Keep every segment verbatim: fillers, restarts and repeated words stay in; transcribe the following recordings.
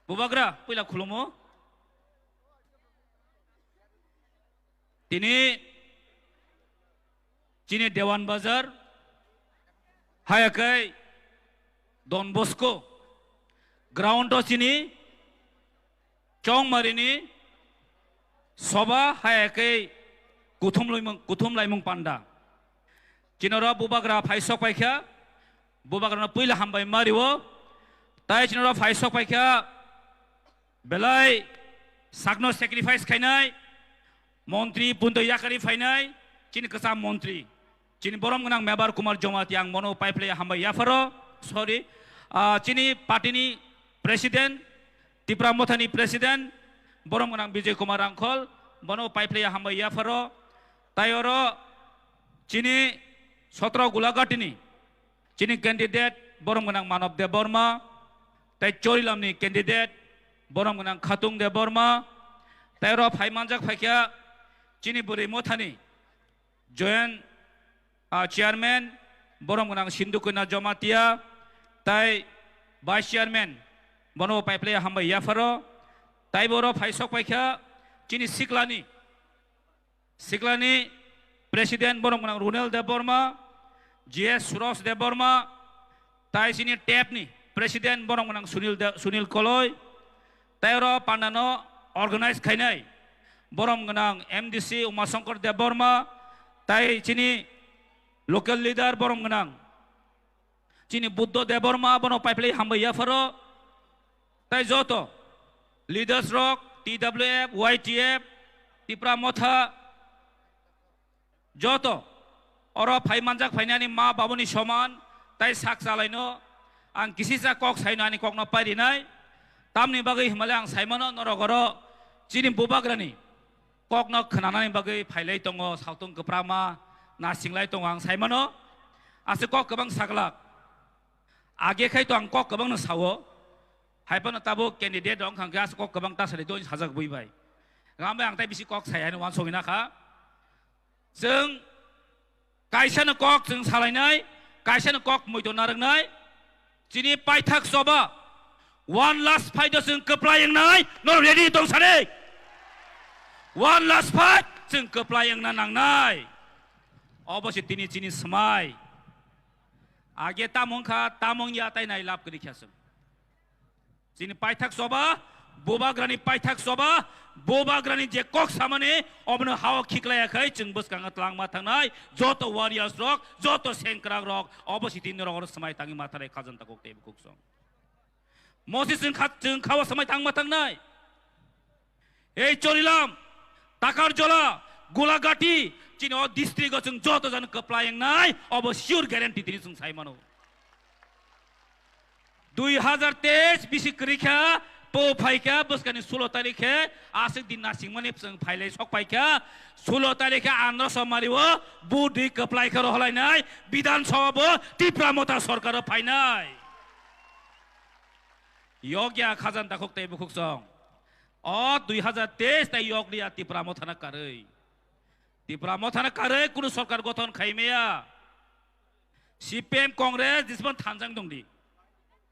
Bubagra, puila khulumo. Tini chini Dewan Bazar, haya khe Don Bosco ground o chini Chongmarini soba haya khe kuthum laimung, kuthum laimung panda. Chinoro Bubagra phaisok paikha, Bubagrano puila hambai mario, tai chinoro phaisok paikha, belai sakno sacrifice khainai, montri punto yakari phainai, chini kwcham montri, chini borom gwnang Mebar Kumar Jamatia, ang bono paiplai hambai yapharo, sorry, ah, chini party ni president, Tipra Mothani president, borom gwnang Bijay Kumar Rangkhol, bono paiplai hambai yapharo, tai oro chini sotro Gulaghatini, chini candidate borom gwnang Manob Debbarma, tai Chorilamni candidate borom gwnang Khatung Debbarma, tai oro phai manjak phaikha chini bwrwi Mothani joint, ah, chairman borom gwnang Sindhu Kanya Jamatia, tai vice chairman bono paiplai hambai yapharo, tai boro phaisok paikha chini siklani Siklani president borom gwnang Runel Debbarma, G S Suros Debbarma, tai chini tep ni president borom gwnang Sunil De-, Sunil Koloi, tai oro pandano organize khainai borom gwnang M D C Umashankar Debbarma, tai chini local leader borom gwnang chini Buddho Debbarma, bono paiplai hambai yapharo, tai joto leaders rok, T W F, Y T F, Tipra Motha, joto oro phai manjak phainani ma babuni soman, tai sak chalaino ang kisisa kok saino ani kokno pairinai, tamni bagwi himale ang saimano norok oro chini Bubagrani kokno khwnanani bagwi phailai tongo, sautong kwprama nasinglai tongo ang saimano. Aswk kok kwbang saglak. Age khai to ang kok kwbangno sao. Hai phano tabuk candidate rok wngkha khe aswk kok kwbang ta sari to sajak bui bai. Gam bai ang tai bisi kok sai ani wansogwi na kha. Chwng kaisano kok chwng salainai, kaisano kok muitu narwknai. Chini paithak choba, one last fight o chwng kwplai wngnai, no ready tong sani? One last fight chwng kwplai wngna nangnai. Obo se tini chini swmai. Age tamung kha, tamung ya tai nai lab kwrwi kha chwng. Chini paithak choba, Bubagrani paithak choba, Bubagrani je kok samani, obono hao khiklaiya khai chwng bwskango twlangma thangnai, joto warriors rok, joto sengkrak rok, obo sitini rok oro swmai tangwi matharai khajanta kok tei bukhuk song. Mosi chwng kha, chwng khao swmai tangma thangnai. Ei Chorilam, Takarjola, Gulagati, chini o district o chwng joto jani kwplai wngnai, obo sure guarantee tini chwng sai mano. Dui hazar teis bisi kwrwi kha, po phai kha, bwskani sulo tarikh khe, aswk din nasingmani chwng phailai sok pai kha, sulo tarikh khe Andhra Somari o budhi kwplai khe roholainai, Bidhan Sabha bo Tipra Motha Sarkar o phainai. Yokya khajanta kok tei bukhuk song. O dui hazar teis tai yok liya Tipra Mothana karwi. Tipra Mothana karwi kunu sarkar gothon khai maya. C P M Congress disman thanjang dongdi.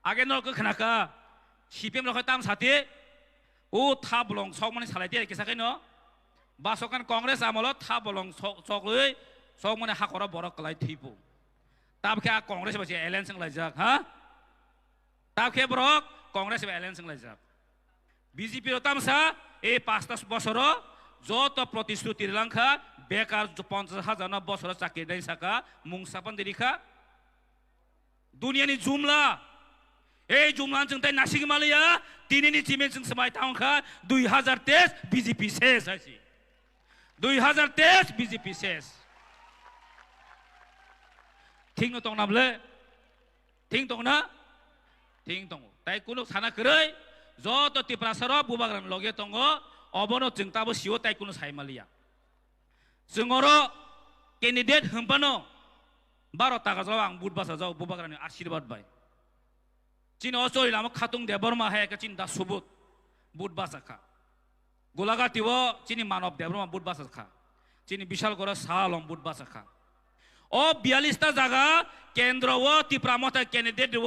Age no khe khna kha C P M rok tam sati. O tha bolong sok mani salai te kisa khaino. Basokan Congress amolo tha bolong sok, sok lwi sok mani hakoro borok kwlai thipo. Tabkhe a Congress ba se alliance wng laijak, ha? Tabkhe borok Congress bai alliance wng laijak. B J P rok tamsa, ei pasta bosoro joto protishruti rilangkha, bekar ponchas hajar no bosoro chakri nai saka, mung sapan dirikha. Duniani jumla, ei jumla chwng tai nasing maliya, tinini chimen chwng swmai tangkha, dui hazar teis B J P ses hai si. Dui hazar teis B J P ses. Thik no tong nable? Thing tong na? Thing tongo. Tai kunu sana kwrwi, joto Tiprasa rok Bubagrani loge tongo, obono chwng tabo sio tai kunu sai maliya. Chwng oro candidate hwnphano baro taka jao ang vote basa jao Bubagrani ashirbad bai. Chini o chori lama Khatung Debbarma hai khe chini da subut vote basa kha. Gulagati o chini Manob Debbarma vote basa kha. Chini Bishal Gora Saha along vote basa kha. O biyallis ta jaga kendro o Tipra Motha candidate o,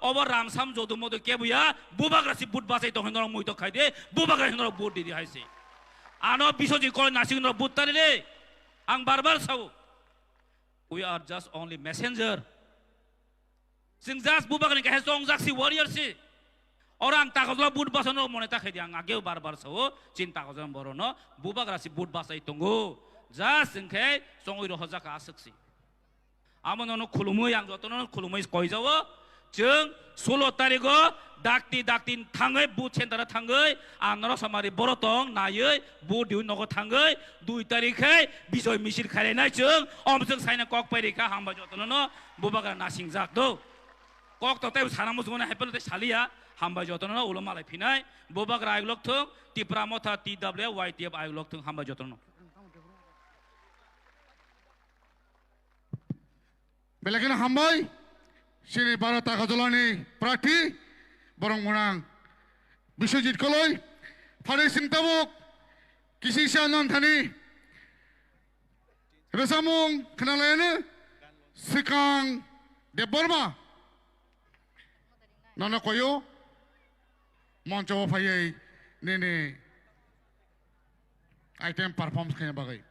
obo Ramsam Jodu Modu kebuya, bubagra si vote bachai tong hinwi norok muitok khai de, bubagra hinwi norok vote di di hai se. Ano Biswajit Koloi nasing norok vote tari de. Ang bar bar sao. We are just only messenger. Chwng just bubagrani kaisa chongjak si, warrior si. Oro ang takhajla vote bachano mone ta khaidi, ang ageo bar bar sao, chini takhajla borokno bubagra si vote bachai tongo. Just chwng khe chongwi rohorjak aswk si. Amo nono khulumwi, ang jotono khulumwi koijao. Chwng sulo tarigo dakti dakti thangwi, booth center-o thangwi, ang norok samari borok tong naiwi, booth diwi nogo thangwi, dui tarik khe bijoy misil khainai chwng, om chwng saina kok pai rikha, hambai jotono no bubagra nasingjak do. Kok to tei sana muchungmani hai phano tei saliya, hambai jotono no ulo malai phinai, bubagra ayuk lok thung, Tipra Motha T W Y T F ayuk lok thung, hambai jotono no. Belai kheno hambai, chini Bharat Agartala ni prarthi, borok mwnang Biswajit Koloi, phari sing tabuk, kisisa non thani, rwchapmung khwnalaiyano, Swkang Debbarma, nono koyo, moncho o phaiwi nini item perform khaina bagwi.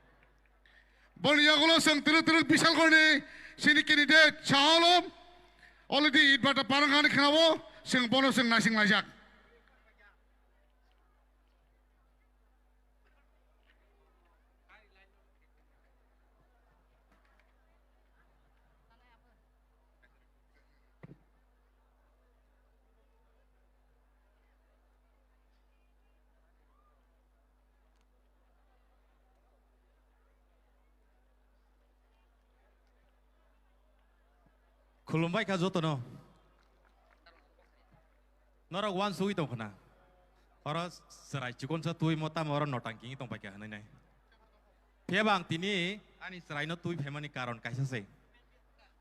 Boni yagulo chwng twrwk twrwk Bisalgorni chini candidate Saha Alom already itbata parang ani khwnao, chwng bono chwng naising laijak. Khulumbai kha jotono. Norok uansugwi tong khna. Oro chwrai chikonsa twi mo tamo oro notang kingwi tong pai kha hwnwi nai. Phiya ba ang tini ani chwraino twi phaimani karon kaisa se.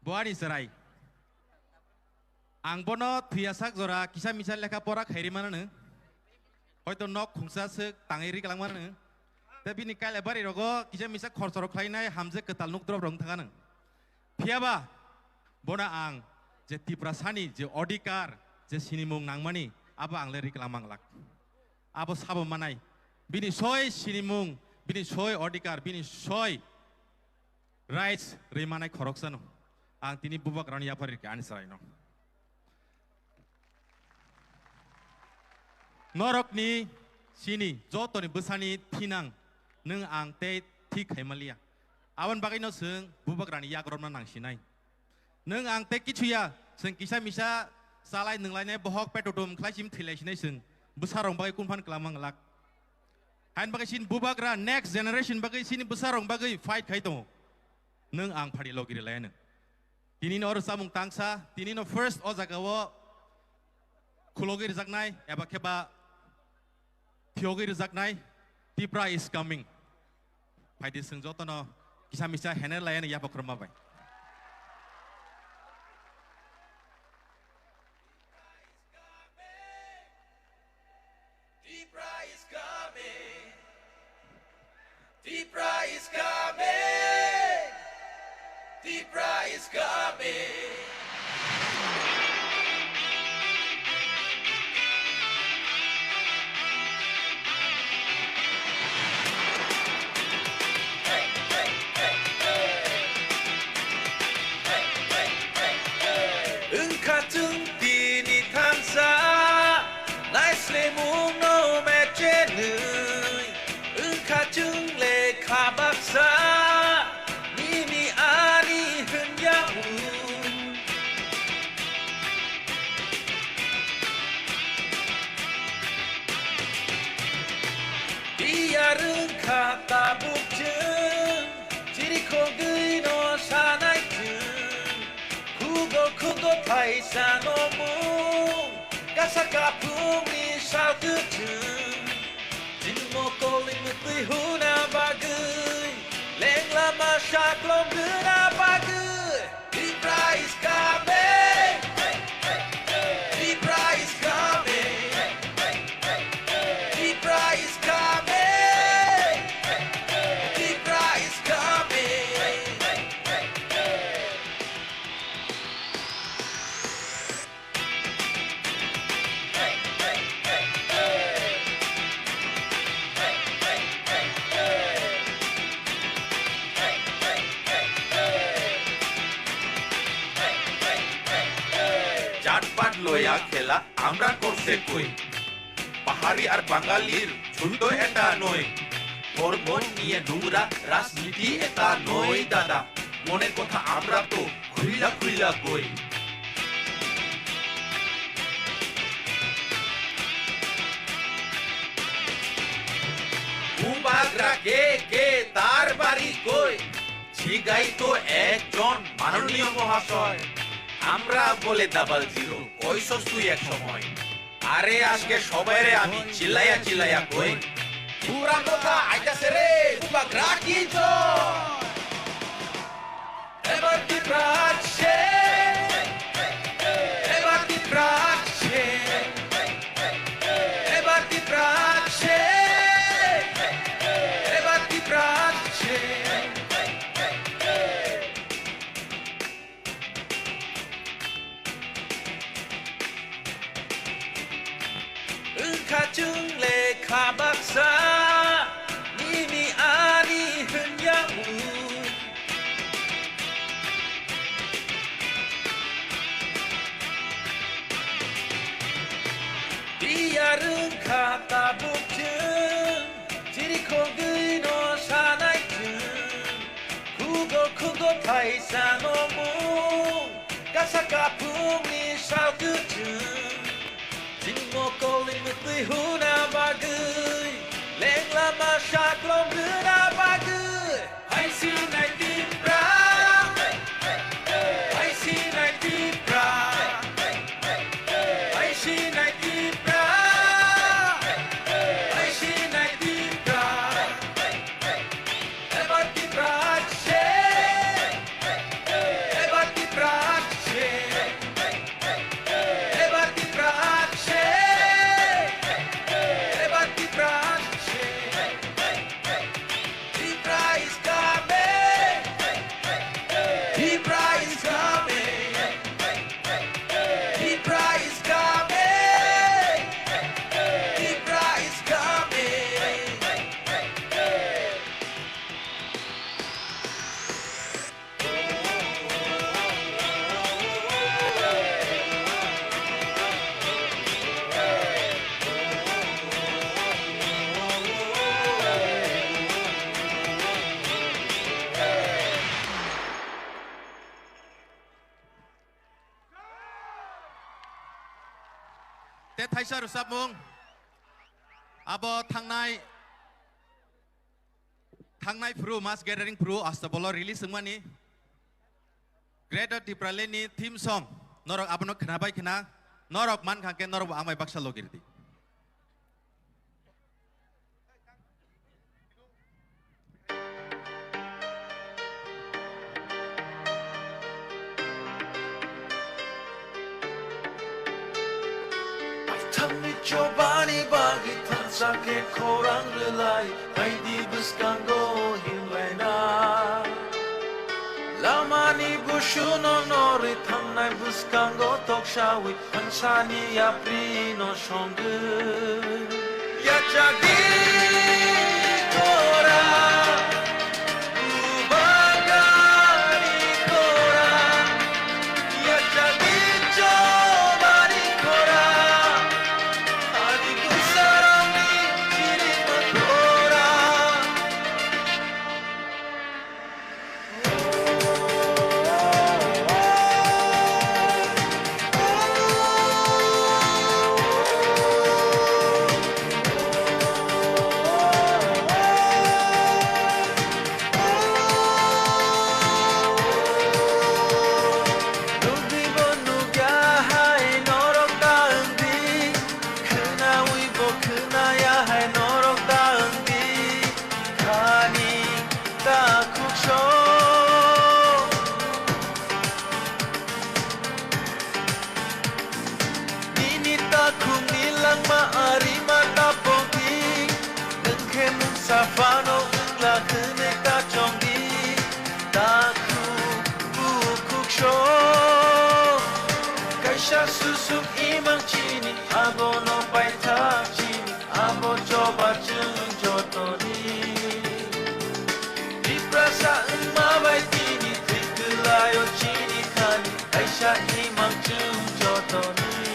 Bo ani chwrai. Ang bono thwiya sak jora kisa misa lekha pora khairi manano. Hoito nok khungsa swk tangwi ri kwlangmano. Tei bini kaila bari rogo kisa misa khorchorok khlainai hamjak kwtal nuk drop rok wng thangano. Phiya ba bono ang je Tiprasani je odhikar je sinimung nangmani abo ang le ri kwlangma glak. Abo sabo manai bini soi sinimung, bini soi odhikar, bini soi rights ri manai khoroksano. Ang tini bubagrano yaphar rikha ani chwraino. Norokni chini jotoni bwsani thinang nwng ang tei thik khaimaliya. Aboni bagwino chwng bubagrani yagromna nangsinai. Nwng ang tei kichuya, chwng kisa misa chalai nwnglainai bohok petutum khlai sim thwilai sinai chwng bwsarok bagwi kunphan kwlangma glak. Hain bagwi chini bubagra next generation bagwi chini bwsarok bagwi fight khai tongo. Nwng ang phari logi rwlaianw. Tinino oro chamung tangsa, tinino first o jagao khulogwi rwjaknai eba khe ba phiyogwi rwjaknai Tipra is coming. Phaidi chwng jotono kisa misa hener layani yapha khorma bai. Tipra is coming. Tipra is coming. Tipra is coming. Wngkha chwng tini thansa, naislemungno mechenwi. Wngkha chwng lekha baksa, nini ani hwnyaui. Tiyar wngkha tabuk chwng, chirikhogwino sanai chwng. Khugo khugo thaisa no mung, kasa kaphungni sal kwchwng. Chini mokol ni mwtwi huna bagwi, leng lama saklom rwna bagwi. Tipra is coming. Tipra is coming. Tipra is coming. Tipra is coming. লয়া খেলা আমরা করছে কই? পাহাড়ি আর বাঙালির ঝুন্ড এটা নয়। ধর্ম নিয়ে নোংরা রাজনীতি এটা নয় দাদা। মনের কথা আমরা তো খুইলা খুইলা কই। বুবাগরা কে কে, তার বাড়ি কই? জিগাই তো একজন মাননীয় মহাশয়। আমরা বলে ডাবল জিরো, কইছস তুই এক সময়। আরে আজকে সবাইরে আমি চিল্লাইয়া চিল্লাইয়া কই। পুরা কথা আইতাছে রে, বুবাগরা কি জয়। এবার কি প্রাণ সে? এবার কি প্রাণ সে? এবার কি প্রাণ সে? এবার কি প্রাণ সে? Wngkha chwng le kha baksa, nini ani hwnyaui. Biyar wngkha tabuk chwng, chirikhogwi no sanai chwng. Khugo khugo thaisa no mung, kasa kaphungni sal kwchwng. Chini mokolni mwtwi huna bagwi, leng lama saklom rwna bagwi. Hai sinai Tipra, hai sinai Tipra, hai sinai Tipra, hai sinai Tipra. Ebar Tipra ashe, ebar Tipra ashe, ebar Tipra ashe, ebar Tipra ashe. Tipra is coming, Tipra is coming, Tipra is coming, Tipra is coming. Tei thaisa rwchapmung abo thangnai, thangnai phuru, mass gathering phuru, Astabolo release wngmani Greater Tipraland ni theme song. Norok abono khwnabai khwna, norok mankha khe norok bo ang bai baksa logi rwdi. Paithakni chobani bagwi thansa khe khorang rwlai, phaidi bwskango hinlaina. Lamani busuno norwi thangnai bwskango toksawi thansani yaprino songwi. Yachagwi khora, bubagani khora, yachagwi chobani khora, ani bwsarokni chirima khora. Nukdibo nukya hai norok ta wngdi, khwnawibo khwnaya hai norok ta wngdi. Khani takhuk sok. Nini takhukni langma arima tapokdi. Nwng khe mungsa phano wngla hwnwi ta chongdi. Takhuk bukhuk sok. Kaisa susuk imang chini, abono paithak chini. Abo choba chwng jotoni. Tiprasa wngma bai tini thwi kwlaio chini khani. Kaisa imang chwng jotoni.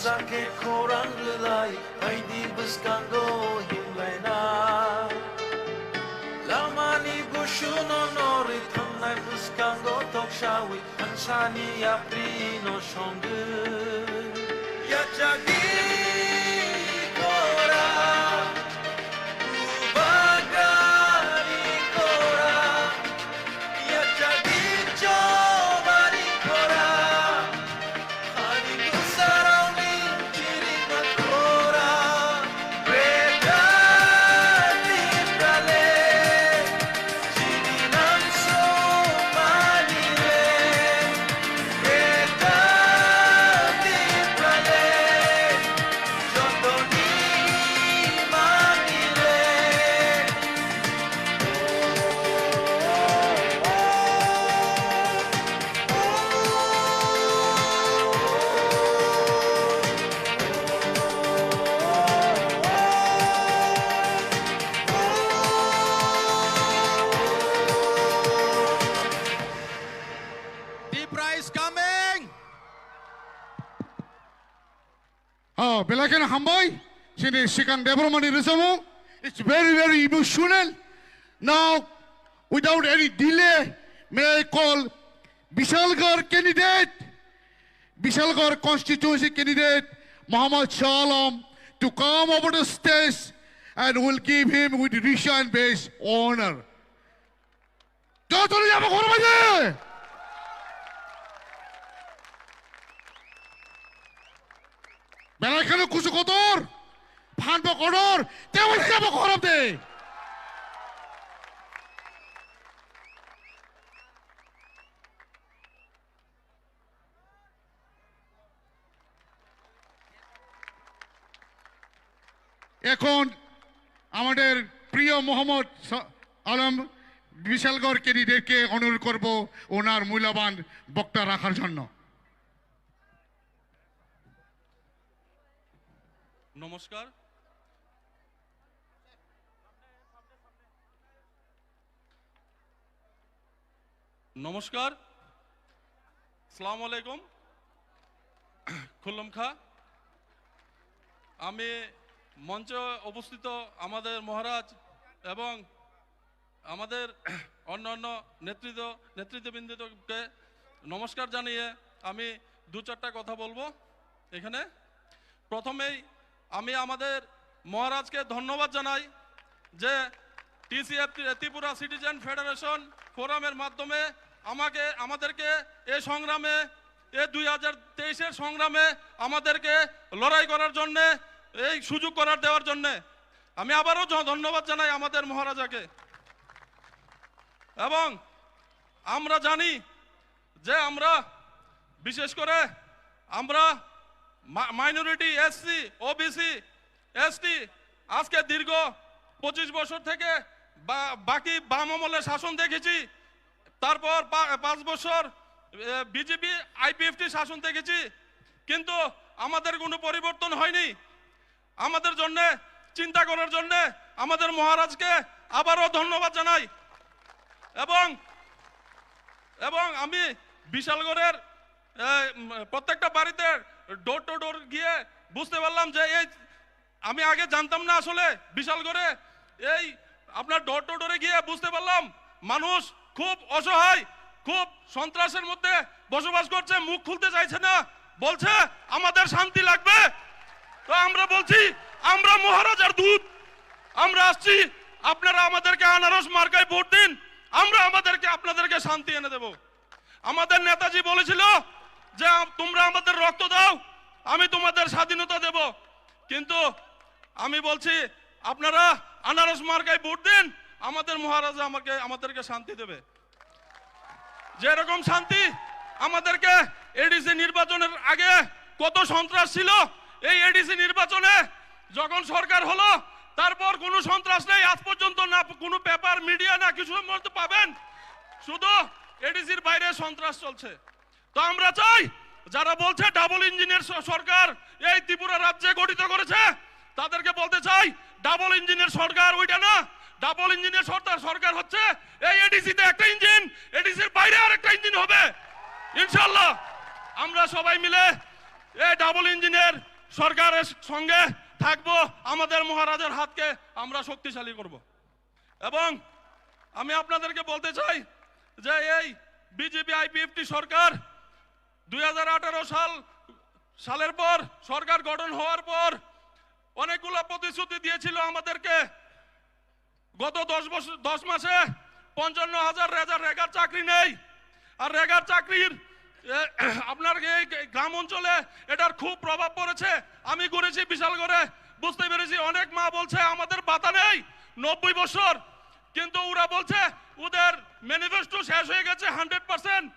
Sakhe khorang rwlai, phaidi bwskango himlaina. Lamani busuno norwi thangnai bwskango toksawi, thangsani yaprino songwi. Yachagi kora, ubagari kora, yachagi chobari kora. Tipra is coming! Oh, belai kheno hambai, chini Sikang Debbarmani rwchapmung. It's very, very emotional. Now, without any delay, may I call Bishalgarh candidate, Bishalgarh constituency candidate, Muhammad Shah Alam, to come over the stage and will give him with rich and base honor. Joto ni jabo khoro baje. Belai kheno kusu kotor, phan bo kotor, tebo jabo khoro de. এখন আমাদের প্রিয় মোহাম্মদ স-, আলম বিশালগড় ক্যান্ডিডেটকে অনুরোধ করব ওনার মূল্যবান বক্তা রাখার জন্য। নমস্কার। নমস্কার। আসসালামু আলাইকুম। খুল্লুম খা। আমি মঞ্চে উপস্থিত আমাদের মহারাজ এবং আমাদের অন্যান্য নেতৃত্ব, নেতৃত্ববৃন্দকে নমস্কার জানিয়ে আমি দু চারটা কথা বলবো এখানে। প্রথমেই আমি আমাদের মহারাজকে ধন্যবাদ জানাই যে টিসিএফ, ত্রিপুরা সিটিজেন ফেডারেশন ফোরামের মাধ্যমে আমাকে, আমাদেরকে এ সংগ্রামে, এ দুই হাজার তেইশের সংগ্রামে আমাদেরকে লড়াই করার জন্যে, এই সুযোগ করার দেওয়ার জন্যে আমি আবারও জ-, ধন্যবাদ জানাই আমাদের মহারাজাকে। এবং আমরা জানি যে আমরা, বিশেষ করে আমরা মা-, মাইনরিটি, এসসি, ওবিসি, এসটি, আজকে দীর্ঘ পঁচিশ বছর থেকে বা-, বাকি বাম আমলে শাসন দেখেছি, তারপর পা-, পাঁচ বছর, এ, বিজেপি আইপিএফটি শাসন দেখেছি, কিন্তু আমাদের কোনো পরিবর্তন হয়নি। আমাদের জন্যে চিন্তা করার জন্যে আমাদের মহারাজকে আবারও ধন্যবাদ জানাই। এবং, এবং আমি বিশালগড়ের, এ, উম, প্রত্যেকটা বাড়িতে ডোর টু ডোর গিয়ে বুঝতে পারলাম যে এই, আমি আগে জানতাম না আসলে বিশালগড়ে এই আপনার ডোর টু ডোরে গিয়ে বুঝতে পারলাম মানুষ খুব অসহায়, খুব সন্ত্রাসের মধ্যে বসবাস করছে, মুখ খুলতে চাইছে না, বলছে আমাদের শান্তি লাগবে। তো আমরা বলছি, আমরা মহারাজার দূত, আমরা আসছি, আপনারা আমাদেরকে আনারস মার্কায় ভোট দিন, আমরা আমাদেরকে, আপনাদেরকে শান্তি এনে দেব। আমাদের নেতাজি বলেছিল যে, আম-, তোমরা আমাদের রক্ত দাও, আমি তোমাদের স্বাধীনতা দেব। কিন্তু আমি বলছি, আপনারা আনারস মার্কায় ভোট দিন, আমাদের মহারাজা আমাকে, আমাদেরকে শান্তি দেবে। যেরকম শান্তি আমাদেরকে এডিসি নির্বাচনের আগে কত সন্ত্রাস ছিল, এই এডিসি নির্বাচনে যখন সরকার হলো, তারপর কোনো সন্ত্রাস নেই। আজ পর্যন্ত না কোনো পেপার, মিডিয়া, না কিছু মধ্যে পাবেন, শুধু এডিসির বাইরে সন্ত্রাস চলছে। তো আমরা চাই, যারা বলছে ডাবল ইঞ্জিনের স-, সরকার এই ত্রিপুরা রাজ্যে গঠিত করেছে, তাদেরকে বলতে চাই, ডাবল ইঞ্জিনের সরকার ওইটা না। ডাবল ইঞ্জিনের সরকার, সরকার হচ্ছে এই এডিসিতে একটা ইঞ্জিন, এডিসির বাইরে আরেকটা ইঞ্জিন হবে ইনশাল্লাহ। আমরা সবাই মিলে এই ডাবল ইঞ্জিনের সরকারের সঙ্গে থাকবো, আমাদের মহারাজের হাতকে আমরা শক্তিশালী করব। এবং আমি আপনাদেরকে বলতে চাই যে এই বিজেপি আইপিএফটি সরকার দুই হাজার আঠারো সাল, সালের পর, সরকার গঠন হওয়ার পর অনেকগুলো প্রতিশ্রুতি দিয়েছিল আমাদেরকে। গত দশ বছর, দশ মাসে পঞ্চান্ন হাজার রেজার রেগার চাকরি নেই। আর রেগার চাকরির, এ, আপনার এই গ্রাম অঞ্চলে এটার খুব প্রভাব পড়েছে। আমি ঘুরেছি বিশালগড়ে, বুঝতে পেরেছি অনেক মা বলছে, "আমাদের ভাতা নেই নব্বই বছর।" কিন্তু ওরা বলছে ওদের ম্যানিফেস্টো শেষ হয়ে গেছে হান্ড্রেড পার্সেন্ট,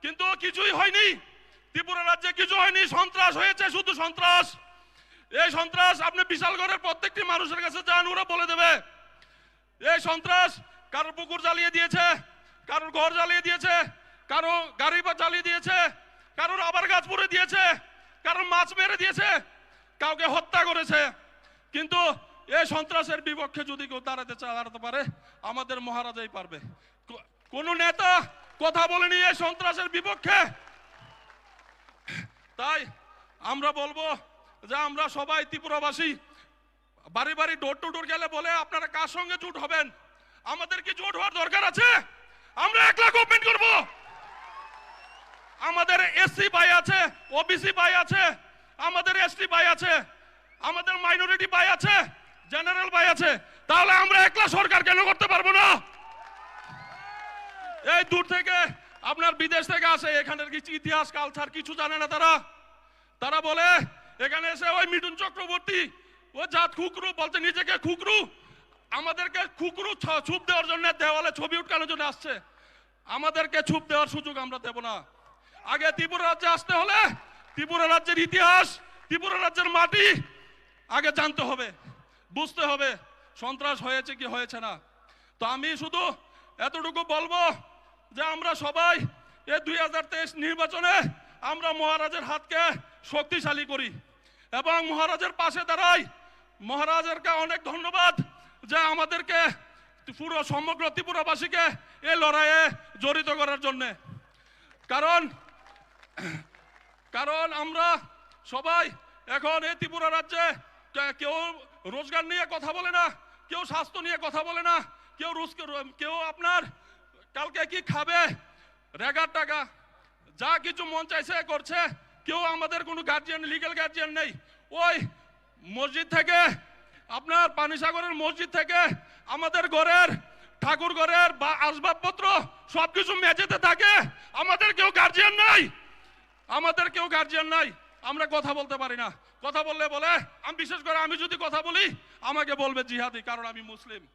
কিন্তু কিছুই হয়নি। ত্রিপুরা রাজ্যে কিছু হয়নি, সন্ত্রাস হয়েছে, শুধু সন্ত্রাস। এই সন্ত্রাস আপনি বিশালগড়ের প্রত্যেকটি মানুষের কাছে যান, ওরা বলে দেবে। এই সন্ত্রাস কারোর পুকুর জ্বালিয়ে দিয়েছে, কারোর ঘর জ্বালিয়ে দিয়েছে, কারো গাড়ি বা জ্বালিয়ে দিয়েছে, কারোর আবার গাছ পুড়ে দিয়েছে, কারোর মাছ মেরে দিয়েছে, কাউকে হত্যা করেছে। কিন্তু এই সন্ত্রাসের বিপক্ষে যদি কেউ দাঁড়াতে চা-, দাঁড়াতে পারে, আমাদের মহারাজাই পারবে। কো-, কোনো নেতা কথা বলেনি এই সন্ত্রাসের বিপক্ষে। তাই আমরা বলবো যে আমরা সবাই ত্রিপুরাবাসী বাড়ি বাড়ি, ডোর টু ডোর গেলে বলে, "আপনারা কার সঙ্গে জোট হবেন?" আমাদের কি জোট হওয়ার দরকার আছে? আমরা একলা গভর্নমেন্ট করব। আমাদের এসসি ভাই আছে, ওবিসি ভাই আছে, আমাদের এসটি ভাই আছে, আমাদের মাইনরিটি ভাই আছে, জেনারেল ভাই আছে, তাহলে আমরা একলা সরকার কেন করতে পারবো না? এই দূর থেকে, আপনার বিদেশ থেকে আসে, এখানের কিছু ইতিহাস, কালচার কিছু জানে না তারা। তারা বলে, এখানে এসে ওই মিঠুন চক্রবর্তী, ও জাত খুকরু বলতে নিজেকে খুকরু, আমাদেরকে খুকরু ছ-, ছুপ দেওয়ার জন্য, দেওয়ালে ছবি উটকানোর জন্য আসছে। আমাদেরকে ছুপ দেওয়ার সুযোগ আমরা দেব না। আগে ত্রিপুরা রাজ্যে আসতে হলে ত্রিপুরা রাজ্যের ইতিহাস, ত্রিপুরা রাজ্যের মাটি আগে জানতে হবে, বুঝতে হবে সন্ত্রাস হয়েছে কি হয়েছে না। তো আমি শুধু এতটুকু বলবো যে আমরা সবাই এই দুই হাজার তেইশ নির্বাচনে আমরা মহারাজের হাতকে শক্তিশালী করি এবং মহারাজের পাশে দাঁড়াই। মহারাজেরকে অনেক ধন্যবাদ যে আমাদেরকে, পুরো সমগ্র ত্রিপুরাবাসীকে এই লড়াইয়ে জড়িত করার জন্যে। কারণ, কারণ আমরা সবাই এখন এই ত্রিপুরা রাজ্যে কে-, কেউ রোজগার নিয়ে কথা বলে না, কেউ স্বাস্থ্য নিয়ে কথা বলে না, কেউ রোজ-, কেউ আপনার কালকে কি খাবে, রেগার টাকা, যা কিছু মন চাইছে করছে। কেউ আমাদের কোনো গার্জিয়ান, লিগ্যাল গার্জিয়ান নেই। ওই মসজিদ থেকে, আপনার পানিসাগরের মসজিদ থেকে আমাদের ঘরের, ঠাকুর ঘরের বা আসবাবপত্র সবকিছু মেঝেতে থাকে। আমাদের কেউ গার্জিয়ান নাই, আমাদের কেউ গার্জিয়ান নাই, আমরা কথা বলতে পারি না। কথা বললে বলে, আমি বিশেষ করে আমি যদি কথা বলি, আমাকে বলবে জিহাদি, কারণ আমি মুসলিম।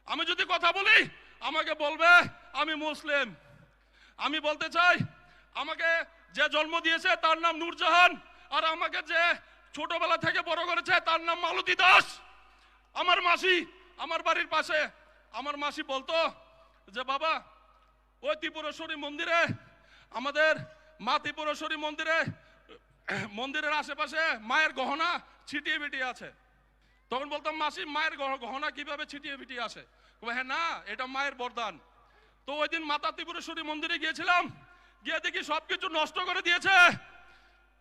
আমি যদি কথা বলি, আমাকে বলবে আমি মুসলিম। আমি বলতে চাই, আমাকে যে জন্ম দিয়েছে তার নাম নূরজাহান, আর আমাকে যে ছোটবেলা থেকে বড় করেছে তার নাম মালতী দাস। আমার মাসি আমার বাড়ির পাশে, আমার মাসি বলতো যে, "বাবা, ওই ত্রিপুরেশ্বরী মন্দিরে, আমাদের মা ত্রিপুরেশ্বরী মন্দিরে, মন্দিরের আশেপাশে মায়ের গহনা ছিটিয়ে বিটিয়ে আছে।" তখন বলতাম, "মাসি, মায়ের গহ-, গহনা কিভাবে ছিটিয়ে বিটিয়ে আছে?" কবে, "হ্যাঁ না, এটা মায়ের বরদান।" তো ওই দিন মাতা ত্রিপুরেশ্বরী মন্দিরে গিয়েছিলাম, গিয়ে দেখি সবকিছু নষ্ট করে দিয়েছে।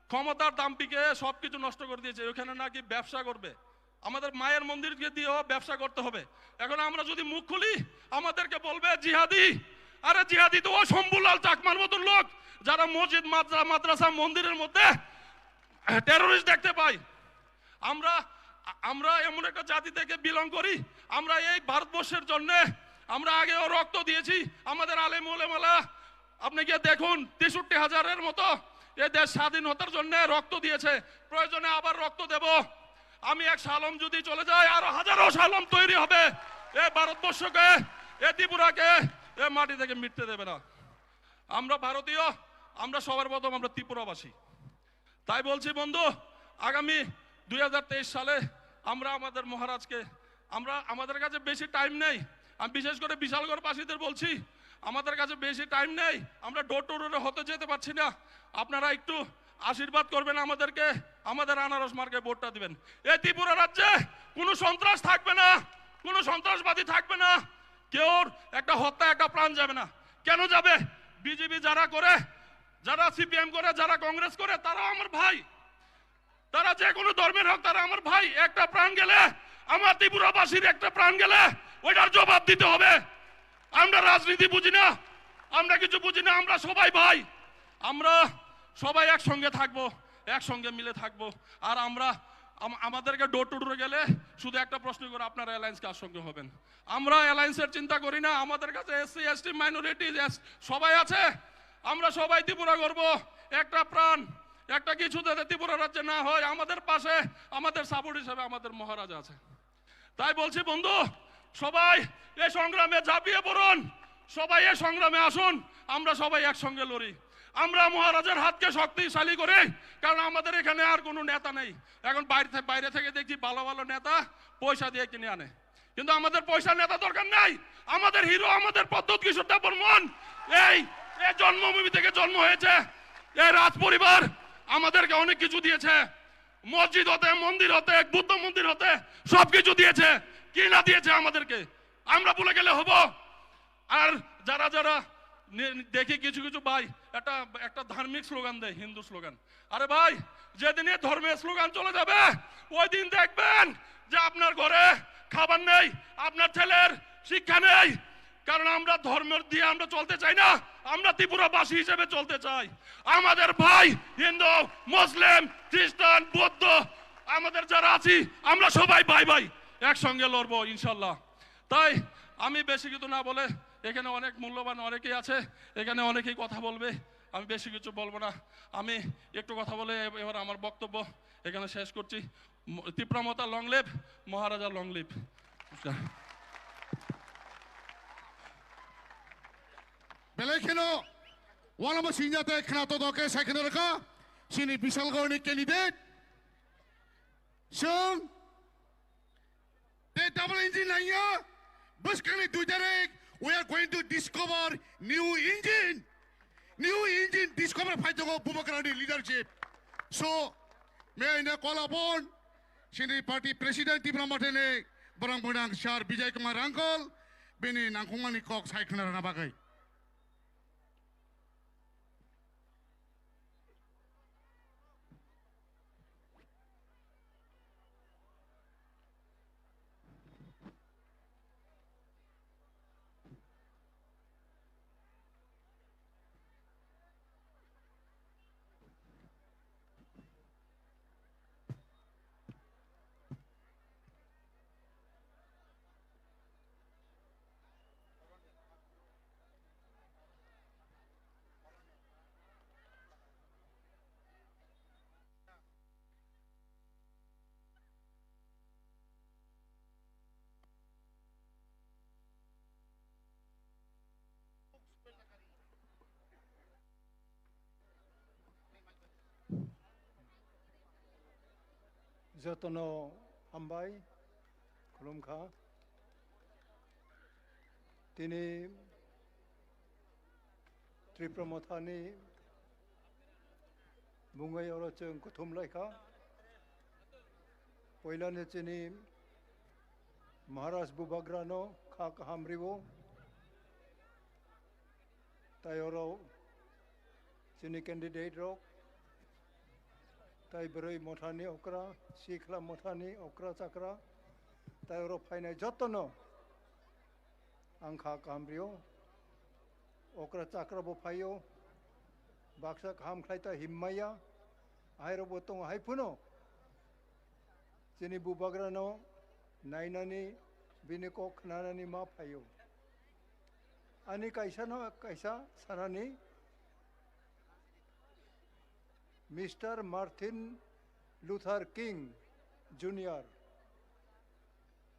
ক্ষমতার দাম্পিকে সবকিছু নষ্ট করে দিয়েছে। ওখানে নাকি ব্যবসা করবে। আমাদের মায়ের মন্দিরকে দিয়েও ব্যবসা করতে হবে। এখন আমরা যদি মুখ খুলি, আমাদেরকে বলবে জিহাদি। আরে, জিহাদি তো ও শম্ভুলাল চাকমার মতন লোক, যারা মসজিদ, মাদ্রা-, মাদ্রাসা, মন্দিরের মধ্যে টেররিস্ট দেখতে পাই। আমরা, আমরা এমন একটা জাতি থেকে বিলং করি, আমরা এই ভারতবর্ষের জন্য আমরা আগেও রক্ত দিয়েছি। আমাদের আলেম ওলেমারা, আপনি গিয়ে দেখুন, তেষট্টি হাজারের মতো এ দেশ স্বাধীনতার জন্য রক্ত দিয়েছে। প্রয়োজনে আবার রক্ত দেব। আমি এক শালম যদি চলে যাই, আরো হাজারো শালম তৈরি হবে। এ ভারতবর্ষকে, এ ত্রিপুরাকে এ মাটি থেকে মিটতে দেবে না। আমরা ভারতীয়, আমরা সবার প্রথম আমরা ত্রিপুরাবাসী। তাই বলছি বন্ধু, আগামী দুই হাজার তেইশ সালে আমরা আমাদের মহারাজকে, আমরা, আমাদের কাছে বেশি টাইম নেই। আমি বিশেষ করে বিশালগড়বাসীদের বলছি, আমাদের কাছে বেশি টাইম নেই, আমরা ডোর টু ডোরে হতে যেতে পারছি না। আপনারা একটু আশীর্বাদ করবেন আমাদেরকে, আমাদের আনারস মার্কায় ভোটটা দিবেন। এই ত্রিপুরা রাজ্যে কোনো সন্ত্রাস থাকবে না, কোনো সন্ত্রাসবাদী থাকবে না, কেউর একটা হত্যা, একটা প্রাণ যাবে না। কেন যাবে? বিজেপি যারা করে, যারা সিপিএম করে, যারা কংগ্রেস করে, তারাও আমার ভাই। তারা যে কোনো ধর্মের হোক, তারা আমার ভাই। একটা প্রাণ গেলে, আমার ত্রিপুরাবাসীর একটা প্রাণ গেলে, ওইটার জবাব দিতে হবে। আমরা রাজনীতি বুঝি না, আমরা কিছু বুঝি না, আমরা সবাই ভাই। আমরা সবাই একসঙ্গে থাকবো, একসঙ্গে মিলে থাকবো। আর আমরা আম-, আমাদেরকে ডোর টু ডোরে গেলে শুধু একটা প্রশ্ন করে, "আপনারা অ্যালায়েন্স কার সঙ্গে হবেন?" আমরা অ্যালায়েন্সের চিন্তা করি না। আমাদের কাছে এসসি, এসটি, মাইনরিটিজ সবাই আছে। আমরা সবাই ত্রিপুরা গর্ব, একটা প্রাণ, একটা কিছু যাতে ত্রিপুরা রাজ্যে না হয়, আমাদের পাশে, আমাদের সাপোর্ট হিসেবে আমাদের মহারাজা আছে। তাই বলছি বন্ধু, সবাই এ সংগ্রামে ঝাঁপিয়ে পড়ুন, সবাই এ সংগ্রামে আসুন, আমরা সবাই একসঙ্গে লড়ি। আমরা মহারাজার হাতকে শক্তিশালী করি, কারণ আমাদের এখানে আর কোনো নেতা নেই। এখন বাইরে থে-, বাইরে থেকে দেখছি ভালো ভালো নেতা পয়সা দিয়ে কিনে আনে, কিন্তু আমাদের পয়সা নেতা দরকার নাই। আমাদের হিরো, আমাদের প্রদ্যুৎ কিশোর দেববর্মন এই, এই জন্মভূমি থেকে জন্ম হয়েছে। এই রাজ পরিবার আমাদেরকে অনেক কিছু দিয়েছে, মসজিদ হতে, মন্দির হতে, বুদ্ধ মন্দির হতে সবকিছু দিয়েছে। কি না দিয়েছে আমাদেরকে, আমরা ভুলে গেলে হবো? আর যারা যারা নি-, দেখি কিছু কিছু ভাই একটা, একটা ধার্মিক স্লোগান দেয়, হিন্দু স্লোগান। আরে ভাই, যেদিন এই ধর্মের স্লোগান চলে যাবে, ওই দিন দেখবেন যে আপনার ঘরে খাবার নেই, আপনার ছেলের শিক্ষা নেই। কারণ আমরা ধর্ম দিয়ে আমরা চলতে চাই না, আমরা ত্রিপুরাবাসী হিসেবে চলতে চাই। আমাদের ভাই হিন্দু, মুসলিম, খ্রিস্টান, বৌদ্ধ, আমাদের যারা আছি, আমরা সবাই ভাই ভাই, একসঙ্গে লড়বো ইনশাল্লাহ। তাই আমি বেশি কিছু না বলে, এখানে অনেক মূল্যবান অনেকেই আছে, এখানে অনেকেই কথা বলবে, আমি বেশি কিছু বলবো না। আমি একটু কথা বলে এ-, এবার আমার বক্তব্য এখানে শেষ করছি। ম-, Tripura Mata long live, Maharaja long live. Belai kheno walama sinjate khna to doke sai khna rwkha chini Bishalgarhni candidate. Chwng tei double engine nangya, bwskangni dui tarik, we are going to discover new engine. New engine discover phai tongo Bubagrani leadership. So, may I now call upon chini party president Tipra Mothani borang bonang Sir Bijay Kumar uncle, bini nangkukmani kok sai khna rwna bagwi. Jotono hambai, khulumkha. Tini Tipra Mothani bungwi oro chwng kuthum laikha. Poilani chini Maharaj Bubagrano kha kaham riwo. Tai oro chini candidate rok, tai bwrwi mothani okra, sikhla mothani okra chakra, tai oro phainai jotono ang kha kaham rio. Okra chakra bo phaio, baksa kaham khlai ta himmaya, ahairok bo tongo hai phano. Chini Bubagrano nainani, bini kok khnanani ma phaio. Ani kaisa no kaisa sanani, Mister Martin Luther King Junior.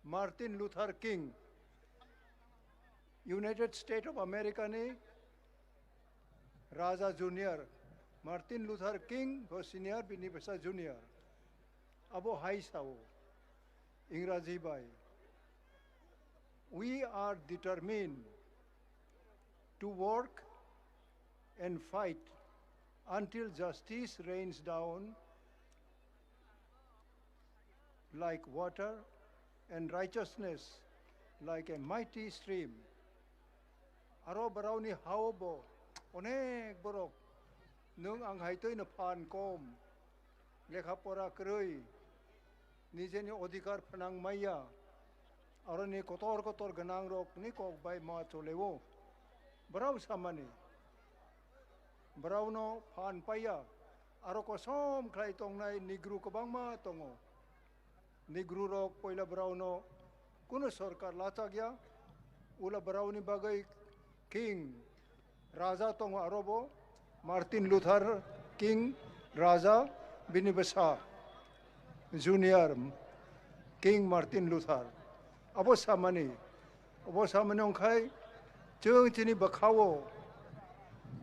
Martin Luther King, United States of America ni Raja Junior, Martin Luther King bo senior, bini bwsa junior. Abo hai sao, Ingraji bai, "We are determined to work and fight until justice rains down like water and righteousness like a mighty stream." Aro borokni hao bo onek borok, nwng ang hai twi no phan kom, Lekha pora kwrwi, nijeni odhikar phnang maya, aroni kotor kotor gwnangrokni kok bai ma choleo. Brao samani, braono phan paiya, aro kosom khlai tongnai Negro kwbangma tongo. Negro rok poila braono kuno sorkar lachakya, ula braoni bagwi King Raja tongo arobo, Martin Luther King Raja, bini bwsa Junior King Martin Luther. Abo samani, abo samani wngkhai chwng chini bwkhao,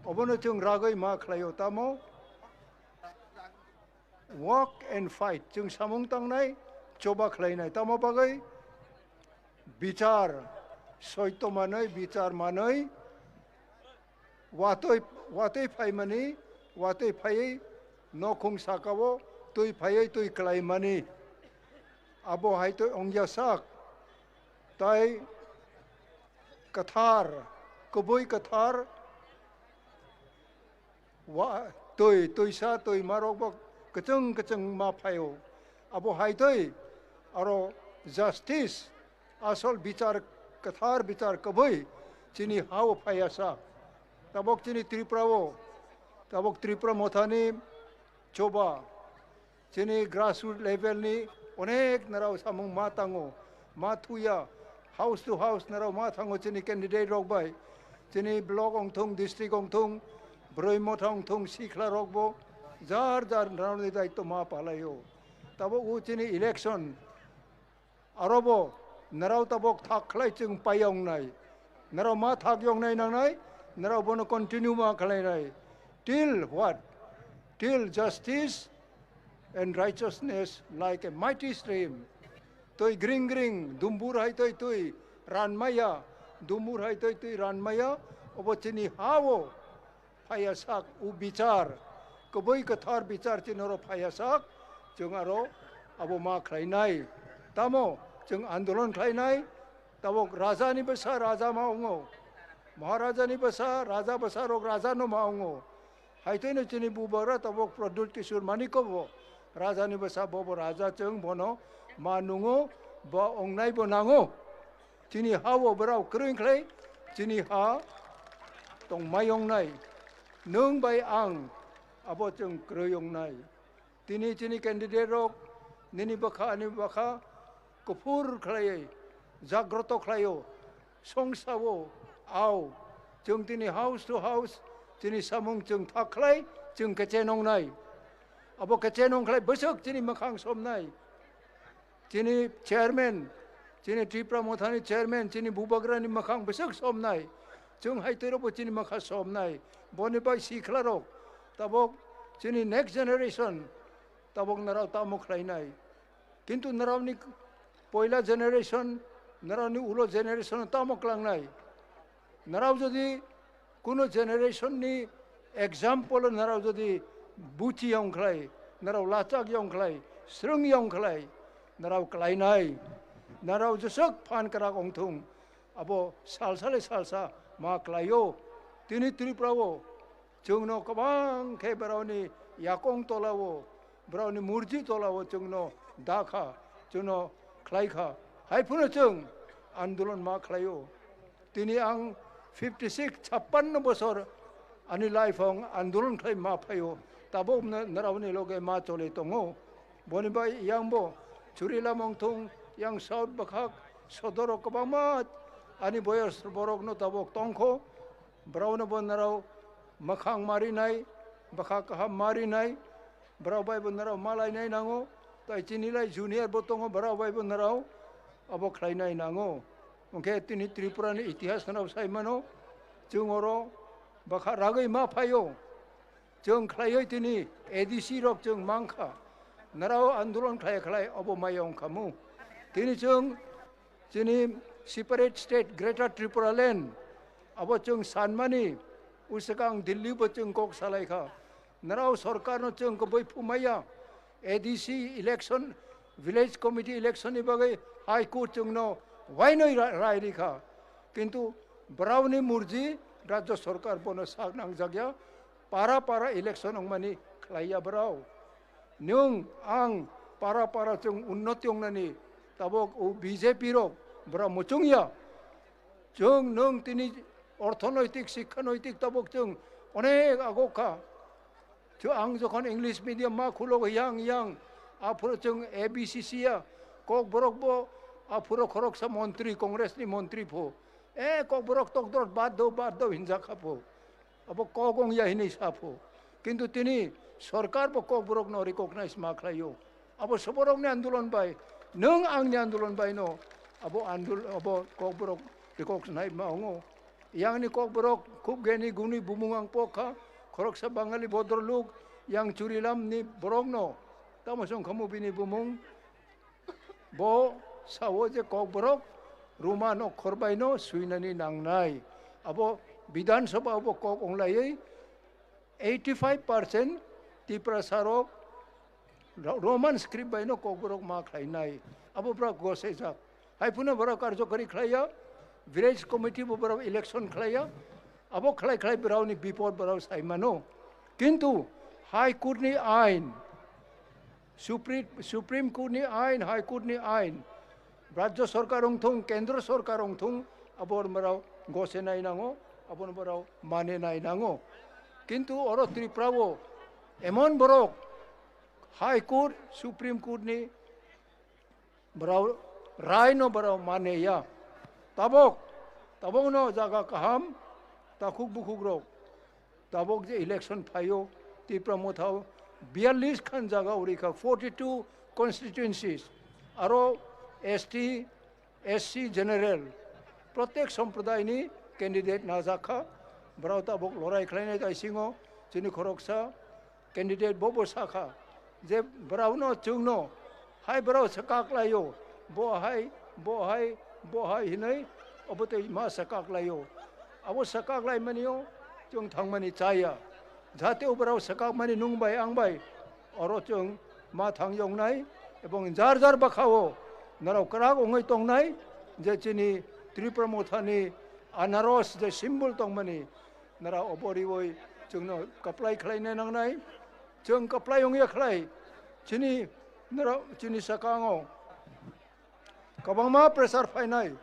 obono chwng ragwi ma khlaio, tamo? Walk and fight, chwng samung tangnai, choba khlainai. Tamo bagwi? Bichar, soito manwi, bichar manwi, watwi, watwi phaimani, watwi phaiwi nokhung sakao twi phaiwi twi klaimani. Abo hai twi ongya sak. Tai kwthar, kwbwi kwthar, wa-, twi, twisa, twimarokbo kwchwng kwchwng ma phaio. Abo hai twi aro justice, asol bichar, kwthar bichar kwbwi chini hao phaiya sak. Tabok chini Tripura o, tabok Tripura mothani choba, chini grassroot level ni onek narao samung ma tango, ma thuya, house to house narao ma thango chini candidate rok bai, chini block ongthung, district ongthung, broi motha ongthung, sikhla rok bo jar jar narao ni daityo ma palaio. Tabok o chini election, arobo narao tabok thak khlai chwng pai wngnai. Narao ma thak wngnai nangnai, narao bono continue ma khlainai. Till what? Till justice and righteousness like a mighty stream. Twi gring gring, dumbur hai twi twi ranmaya, dumbur hai twi twi ranmaya, obo chini ha-o phaiya sak, o bichar, kwbwi kwthar bichar chini oro phaiya sak, chwng aro abo ma khlainai. Tamo chwng andolon khlainai, tabok raja ni bwsa raja ma wngo, maharaja ni bwsa raja bwsa rok raja no ma wngo. Hai twi no chini bubagra tabok Pradyut Kishore Manikya bo raja ni bwsa, bo bo raja, chwng bono ma nungo, bo wngnai bo nango. Chini ha o borao kwrwi wngkhlai, chini ha tongmai wngnai. Nwng bai ang abo chwng kwrwi wngnai. Tini chini candidate rok nini bwkha ani bwkha kuphur khlaiwi jagroto khlaio, songsa o, ao. Chwng tini house to house chini samung chwng thak khlai, chwng kechenongnai. Abo kechenong khlai bwswk chini mwkhang somnai. Chini chairman, chini Tripura Mothani chairman, chini bubagrani mwkhang bwswk somnai. Chwng hai twi rokbo chini mwkha somnai. Boni bai sikhla rok, tabok chini next generation, tabok narao tamo khlainai. Kintu narao ni poila generation, narao ni ulo generation tamo klangnai. Narao jodi kuno generation ni example narao jodi buchi yong khlai, narao lachak yong khlai, srwng yong khlai, narao klainai, narao jeswk phan kwrak ongthung, abo salsa le salsa ma klaio. Tini Tripura o chwngno kwbang khe borokni yakong tola o, borokni murji tola o chwngno da kha, chwngno khlai kha. Hai phano chwng andolon ma khlaio. Tini ang fifty six, chappanno bosor ani life ang andolon khlai ma phaio, tabok na-, narao ni loge ma chole tongo. Boni bai yang bo Churilam ongthung, yang South bwkhak sodoro kwbangma ani boyos borok no tabok tongkho. Borok no bo narao mwkhang marinai, bwkha kaham marinai, borok bai bo narao malainai nango, tai chini lai junior bo tongo, borok bai bo narao abo khlainai nango. Hwnkhe tini Tripura ni itihas no sai mano, chwng oro bwkha ragwi ma phaio, chwng khlaiwi tini A D C rok chwng mankha, narao andolon khlai khlai obo maya wngkhamu. Tini chwng chini separate state Greater Tripura Land abo chwng sanmani, uswkang Delhi bo chwng kok salai kha. Narao sorkar no chwng kwbwi phumaya, A D C election, village committee election ni bagwi High Court chwng no wainwi ra-, rai rikha. Kintu borok ni murji rajya sorkar bono sak nangjakya, para para election wngmani khlaiya borok. Nwng ang para para chwng unnoti wngnani tabok o B J P rok bwra muchung ya. Chwng nwng tini orthonoitik, sikkha noitik tabok chwng onek agok kha. Chwng ang jokhon English medium ma khulo yang yang aphuru chwng A B C C ya, Kokborok bo aphuru khoroksa montri, Congress ni montri pho. E Kokborok tokdrot bad do, bad do hinjak kha pho. Abo kok wng ya hinwi sa pho. Kintu tini sorkar bo Kokborokno recognize ma khlaio. Abo soborokni andolon bai, nwng angni andolon bai no abo andol-, abo Kokborok recognize ma wngo. Yangni Kokborok khub geni guni bumung ang pok kha, khoroksa Bangali bodroluk yang Churilamni borokno tamo song khamu bini bumung. Bo sao je Kokborok Roman okhor bai no swinani nangnai. Abo Bidhan Sabha bo kok onglaiwi eighty five percent Tiprasa rok Ro-, Roman script bai no Kokborok ma khlainai. Abo bwrok gosejak. Hai phano bwrok karjokari khlaiya, village committee bo bwrok election khlaiya. Abo khlai khlai bwrokni bipod bwrok sai mano. Kintu High Court ni ain, Supri-, Supreme Court ni ain, High Court ni ain, Rajya Sorkar wngthung, Kendra Sorkar wngthung, abo bwrok gose nai nango, abo bwrok mane nai nango. Kintu oro Tripura o emon borok High Court, Supreme Court ni borok rai no borok mane ya. Tabok, tabok no jaga kaham, takhuk bukhuk rok. Tabok je election phaio, Tipra Motha o biyallis khan jaga uri kha, forty two constituencies, aro S T, S C general, protek somprodai ni candidate najak kha. Borok tabok lorai khlainai taisingo chini khoroksa candidate bo bo sakha je borokno chwngno hai borok swkak laio, bo hai, bo hai, bo hai hinwi obo tei ma swkak laio. Abo swkak laimanio chwng thangmani chaya. Jate o borok swkakmani nwng bai ang bai oro chwng ma thang yoknai, ebong jar jar bwkhao norok kwrak wngwi tongnai je chini Tripura Mothani anaros je symbol tongmani, nara obo riwi chwngno kaplai khlaina nangnai. Chwng kaplai wngya khlai chini nara chini sakango kwbangma pressure phainai.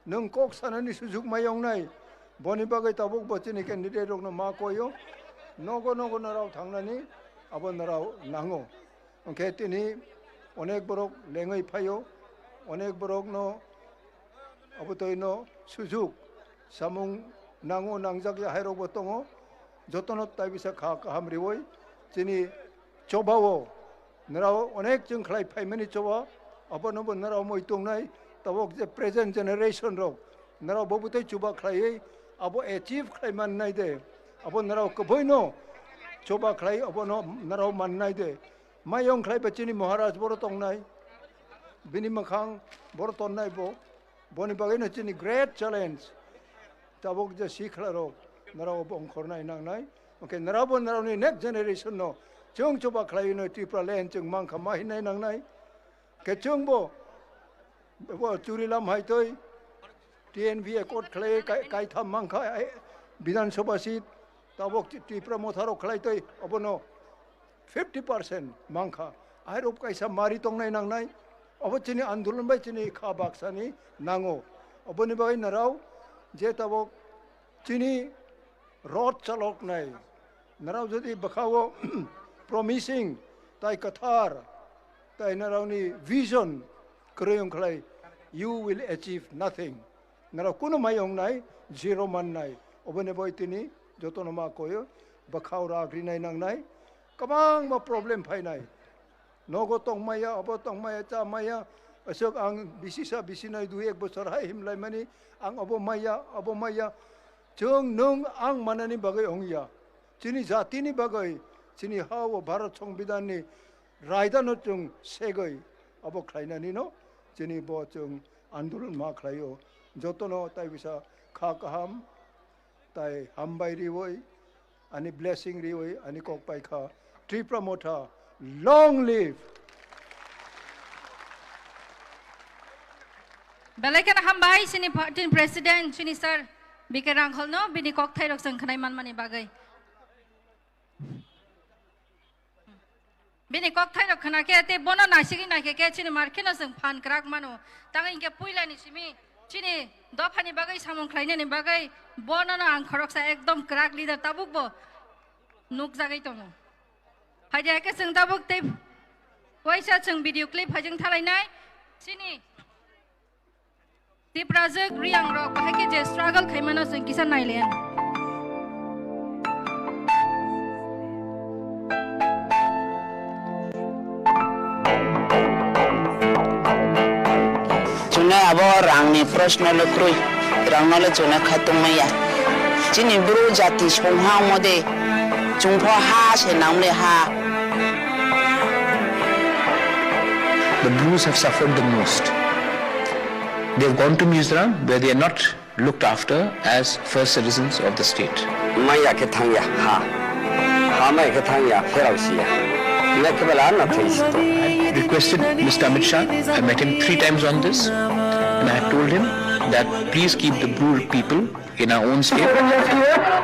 Nwng kok sanani sujuk mai wngnai. Boni bagwi tabuk bo chini candidate rokno ma koyo. Nogo nogo norok thangnani abo norok nango. Hwnkhe tini onek borok lengwi phaio, onek borokno abotwino sujuk samung nango, nangjak ya hairokbo tongo. Jotono tai bisa kha kaham riwi chini chobao norok onek chwng khlai phaimani choba, abonobo norok moi tongnai. Tabok je present generation rok norok bo bwtwi chuba khlaiwi abo achieve khlai mannai de, abo norok kwbwino choba khlai abono norok mannai de. Mayong khlai ba chini Maharaj boro tongnai, bini mwkhang boro tonnai bo, boni bagwino chini great challenge. Tabok je sikla rok norok bo ongkhornai nangnai, hwnkhe norok bo norokni next generation no chwng chuba khlaiwino Tripura land chwng mankha ma hinai nangnai. Khe chwng bo, bo Churilam hai twi T N V accord khlai kai, kaitham mankha, eh, Bidhan Sabha seat, tabok Ti-, Tipra Motha rok khlai twi obono fifty percent mankha. Ahairok kaisa mari tongnai nangnai, obo chini andolon bai chini kha baksani nango. Oboni bagwi narao je tabok chini rot chaloknai. Narao jodi bwkhao promising tai kwthar tai naraoni vision kwrwi wngkhlai, you will achieve nothing. Narao kunu mai wngnai, zero mannai. Oboni bai tini jotono ma koyo, bwkhao rak rinai nangnai, kwbangma problem phainai. Nogo tongmaya, obo tongmaya, chamaya, aswk ang bisi sa bisi nai dui ek bochor hai himlaimani, ang obo maya, obo maya. Chwng nwng ang manani bagwi wngya. Chini jatini bagwi, chini ha o Bharat Songbidanni raidano chwng segwi obo khlainanino chini bo chwng andolon ma khlaio. Jotono tai bisa kha kaham, tai hambai riwi, ani blessing riwi, ani kok paikha. Tripura Motha, long live! Belai kheno hambai chini party ni president, chini sir B K Rangkholno bini kokthai rok chwng khwnai manmani bagwi. Bini kokthairok khna khe tei bono naisigwi naikhe khe chini mar kheno chwng phan kwrak mano. Tamo hinkhe puilani simi chini dophani bagwi samung khlainani bagwi bonono ang khoroksa ekdom kwrak leader tabukbo nukjagwi tongo. Phaidi hai khe chwng tabuk tei waisa chwng video clip haijwng thalainai chini Tiprajwk Riyangrok bahai khe je struggle khaimano chwng kisa nailen. Chwngno abo rangni proshno le kwrwi, rangno le chwngno khatung maya. Chini bru jati songha mode chwngpho ha se namle ha. The Brus have suffered the most. They have gone to Mizoram where they are not looked after as first citizens of the state. Maya khe thangya ha. Ha maya khe thangya, pherao siya. Lekhe bela na thai sito. I requested Mister Amit Shah, I met him three times on this, and I had told him that please keep the Bru people in our own state.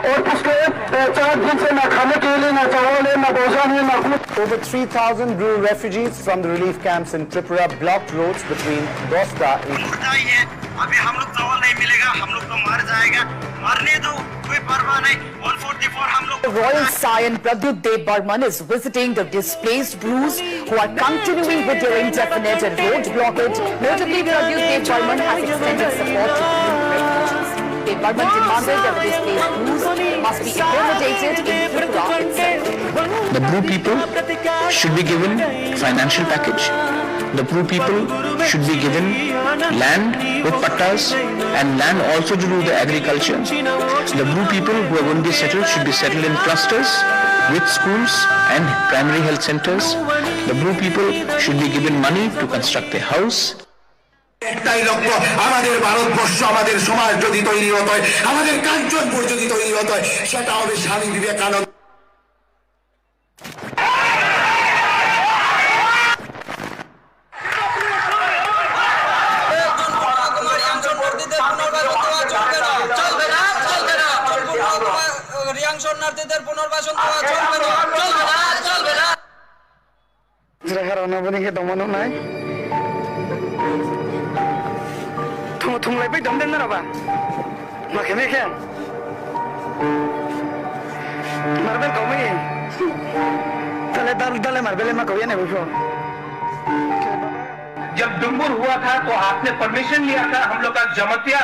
और पिछले, अ, चार दिन से ना खाने के लिए, ना चावल है, ना भोजन है, ना कुछ। Over three thousand Bru refugees from the relief camps in Tripura blocked roads between Dosta and अभी हम लोग चावल नहीं मिलेगा, हम लोग तो मर जाएगा, मरने दो, कोई परवाह नहीं। One forty-four हम लोग Royal Saiyan Pradyut Dev Barman is visiting the displaced Brus who are continuing with their indefinite and road blockade. Notably, Pradyut Dev Barman has extended support to Bru refugees. Dev Barman demanded that the displaced Brus must be accommodated in Tripura itself. The Bru people should be given financial package. The Bru people should be given land with pattas and land also to do the agriculture. The Bru people who are going to be settled should be settled in clusters with schools and primary health centers. The Bru people should be given money to construct a house. একটাই লক্ষ্য, আমাদের ভারতবর্ষ, আমাদের সমাজ যদি তৈরি হতো হয়, আমাদের কাঞ্চনপুর যদি তৈরি হতো হয়, সেটা হবে স্বামী বিবেকানন্দ। রিয়াং শরণার্থীদের পুনর্বাসন দেওয়া চলবে না, চলবে না, চলবে না। Jira hara na boni khe dongma nuknai. Thung, thunglai bai dom den na ba. Ma khe me khe. Marbel kau mai. Dale, dal-, dale marbel ma kau ya ne bufo. जब डुम्बुर हुआ था तो आपने परमिशन लिया था हम लोग का जमतिया,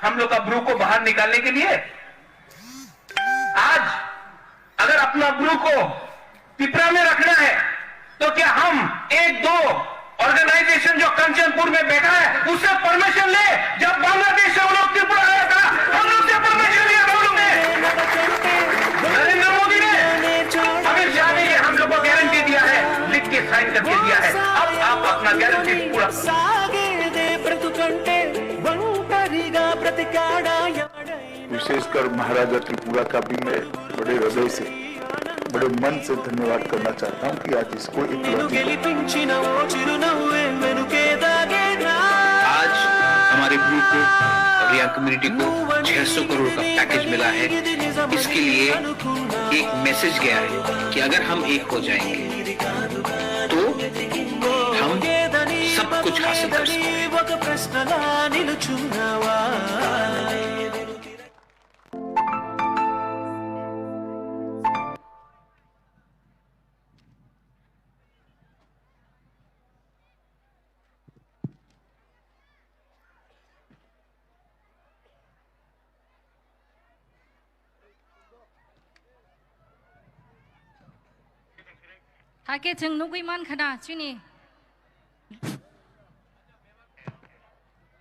हम लोग का ब्रू को बाहर निकालने के लिए? आज अगर अपना ब्रू को पिपरा में रखना है, तो क्या हम एक दो ऑर्गेनाइजेशन जो कंचनपुर में बैठा है, उससे परमिशन ले? जब बांग्लादेश से वो लोग त्रिपुरा आया था, हम लोग से परमिशन लिया था उन्होंने? नरेंद्र मोदी ने, अमित शाह ने ये हम लोग को गारंटी दिया है, लिख के साइन करके दिया है। अब आप अपना गारंटी पूरा विशेषकर महाराजा त्रिपुरा का भी मैं बड़े हृदय से, बड़े मन से धन्यवाद करना चाहता हूँ कि आज इसको एक लॉजिकल आज हमारे ब्रू को और रियांग कम्युनिटी को छह सौ करोड़ का पैकेज मिला है। इसके लिए एक मैसेज गया है कि अगर हम एक हो जाएंगे तो हम सब कुछ हासिल कर सकते हैं। Hakhe chwng nugwi mankha na chini.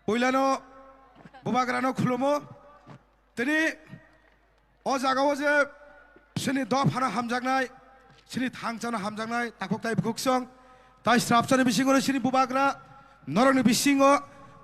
Puilano bubagrano khulumo. Tini o jagao je chini dophano hamjaknai, chini thangsano hamjaknai, takhuk tai bukhuksong, tai srapsani bisingo chini bubagra, norokni bisingo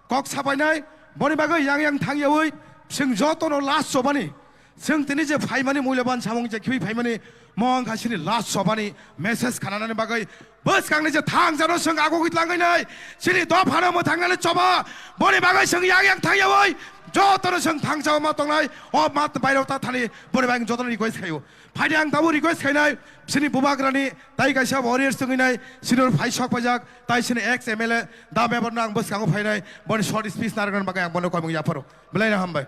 kok sapainai, boni bagwi yang yang thangyawi, chwng jotono last chobani. Chwng tini je phaimani mulyaban samung je khibi phaimani, mo wngkha chini last chobani message khananani bagwi bwskangni je thangsano chwng agugwi tlangwi nai, chini dophano mwthangnani choba, boni bagwi chwng yang yang thangyawi, Jotono chwng thangsa ma tongnai, o ma bairok ta thani, boni bai ang jotono request khaio. Phaidi ang tabuk request khainai, sini bubagrani tai kaisa warriors tongwinai, senior phai sok paijak, tai sini ex M L A, da member no ang bwskango phainai, boni short speech narwknani bagwi ang bono komung yapharo. Belai no hambai.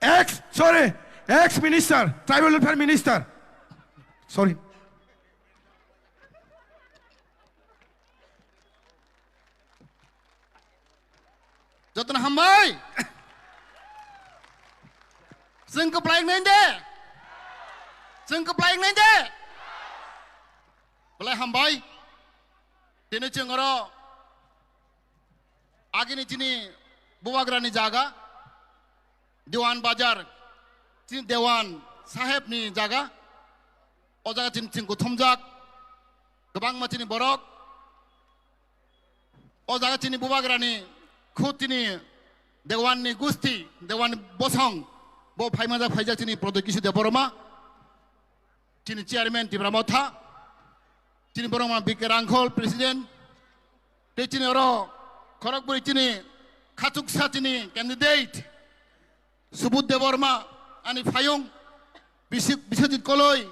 Ex, sorry, ex minister, tribal welfare minister. Sorry. Jotono hambai. Chwng kwplai wngnai de? Chwng kwplai wngnai de? Belai hambai. Tini chwng oro agini chini bubagrani jaga, Dewan Bazar, chini Dewan Saheb ni jaga. O jaga chini chwng kuthumjak, kwbangma chini borok. O jaga chini bubagrani khud chini Dewan ni gusti, Dewan ni bosong, bo phaimajak phaijak chini Pradyot Kishore Debbarma, chini chairman Tipra Motha, chini borok ma B K Rangkhol president, tei chini oro khorokbwrwi chini khachuksa chini candidate Subudh Debbarma, ani phayung, Bisik-, Biswajit Koloi,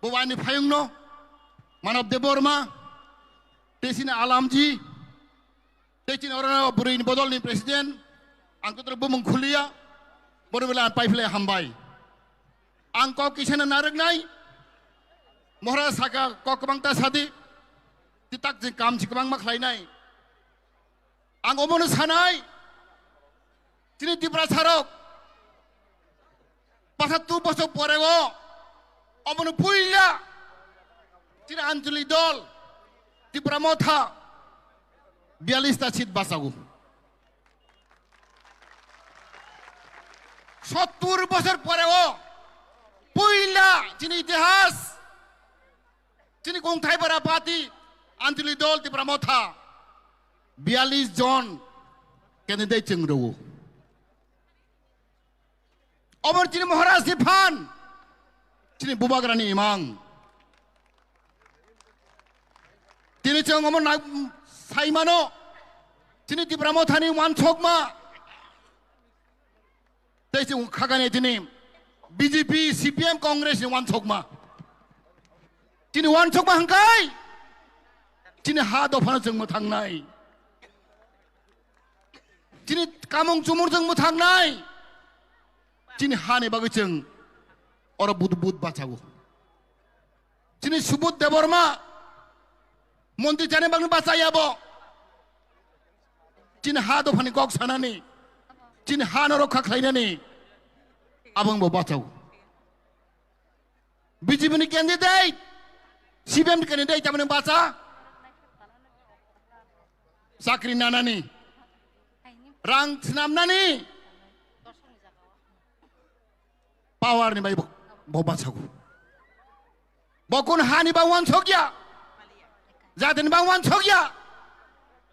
bo ani phayungno, Manav Debbarma, tei chini Alamji, tei chini oro bwrwini bodolni president, ang kotoro bumung khuliya, borok belai ang paiphlai hambai. Ang kok kisa no narwknai, Maharaj saka kok kwbang ta sadi, tei tak jing kam si kwbangma khlainai. Ang omono sanai, chini Tiprasarok pasattu bosor pore o omono puila chini Anchalik dol Tipra Motha biyallis ta seat bachago. Sottur bosor pore o puila chini itihas chini kongthai bara party Anchalik dol Tipra Motha biyallis jon candidate chwng rwo. Obo chini Maharaj ni phan, chini bubagrani imang. Tini chwng omo na-, saimano, chini Tipra Mothani wansokma. Tei chwng khakani tini B J P, C P M, Congress ni wansokma. Chini wansokma hwnkhe chini ha dophano chwng mwthangnai. Chini kamung chumung chwng mwthangnai. Chini hani bagwi chwng oro but but bachago. Chini Subudh Debbarma montri chani bagwi bachaya bo. Chini ha dophani kok sanani, chini ha no rokha khlainani, abang bo bachago. B J P ni candidate, C P M ni candidate tamani bacha, chakri nanani, rang snamnani, power ni bai bo, bo bachago. Bo kun hani bang wansokya, jatini bang wansokya,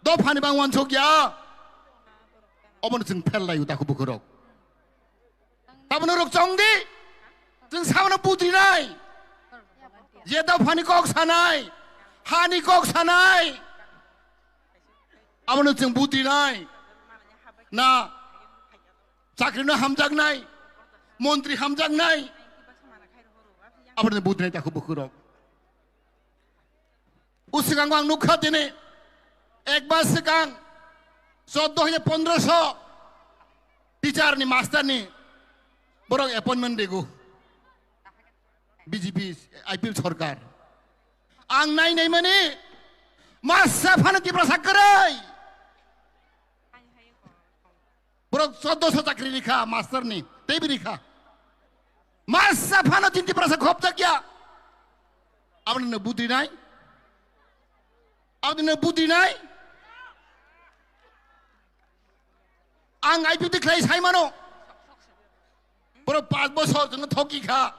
dophani bang wansokya. Obono chwng phel laio takhuk bukhurok. Tabono rok chong di, chwng sabono budinai. Je dophani kok sanai, hani kok sanai, abono chwng budinai. Na, chakri no hamjaknai, montri hamjaknai, abono budinai takhuk bukhurok. O swkango ang nukha tini, ek mas swkang, chauddho hajar pondroso teacher ni, master ni borok appointment rego B J P, I P F sorkar. Ang nai nai mani masa phano Tiprasa kwrwi. Borok chauddhoso chakri rikha, master ni, teibo rikha. Masa phano chini Tiprasa khopjakya. Aboni no budinai? Aboni no budinai? Ang I P F T khlai sai mano. Borok panch bosor chwngno thoki kha.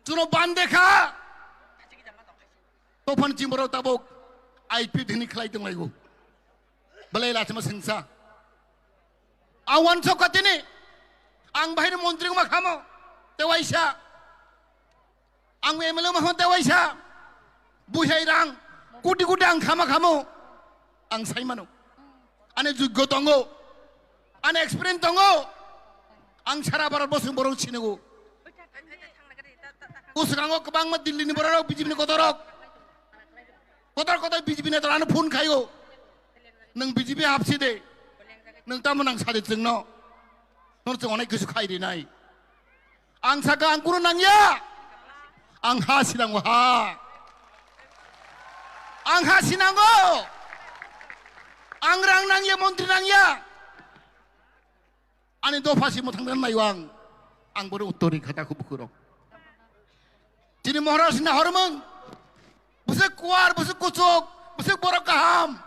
Chwngno bande kha. Tophani chini borok tabuk I P F T ni khlai tonglaio. Belai lachima sengsa. Ang wansok ka tini. Ang bahai ni montri ma khamo. Tewaisa. Ang M L A ma khamo tewaisa. Buhai rang. Kuti kuti ang khama khamo. Ang sai mano. Ani jogyo tongo, ani experience tongo. Ang sara Bharat bosong borok sinigo. Bwskango kwbangma Delhi ni borok, B J P ni kotorok, kotor kotor B J P neta ano phone khaio. Nwng B J P hapsi de, nwng tamo nang sadi chwngno, nono chwng onek kisu khai rinai. Ang saka ang kunu nangya. Ang ha sinango ha. Ang ha sinango. Ang rang nangya, montri nangya. Ani dopha simo thangna naiwang. Ang boro uttori khata khu bukhurok. Chini Maharaj na hormang. Busuk kuar, busuk kuchuk, busuk borok kaham.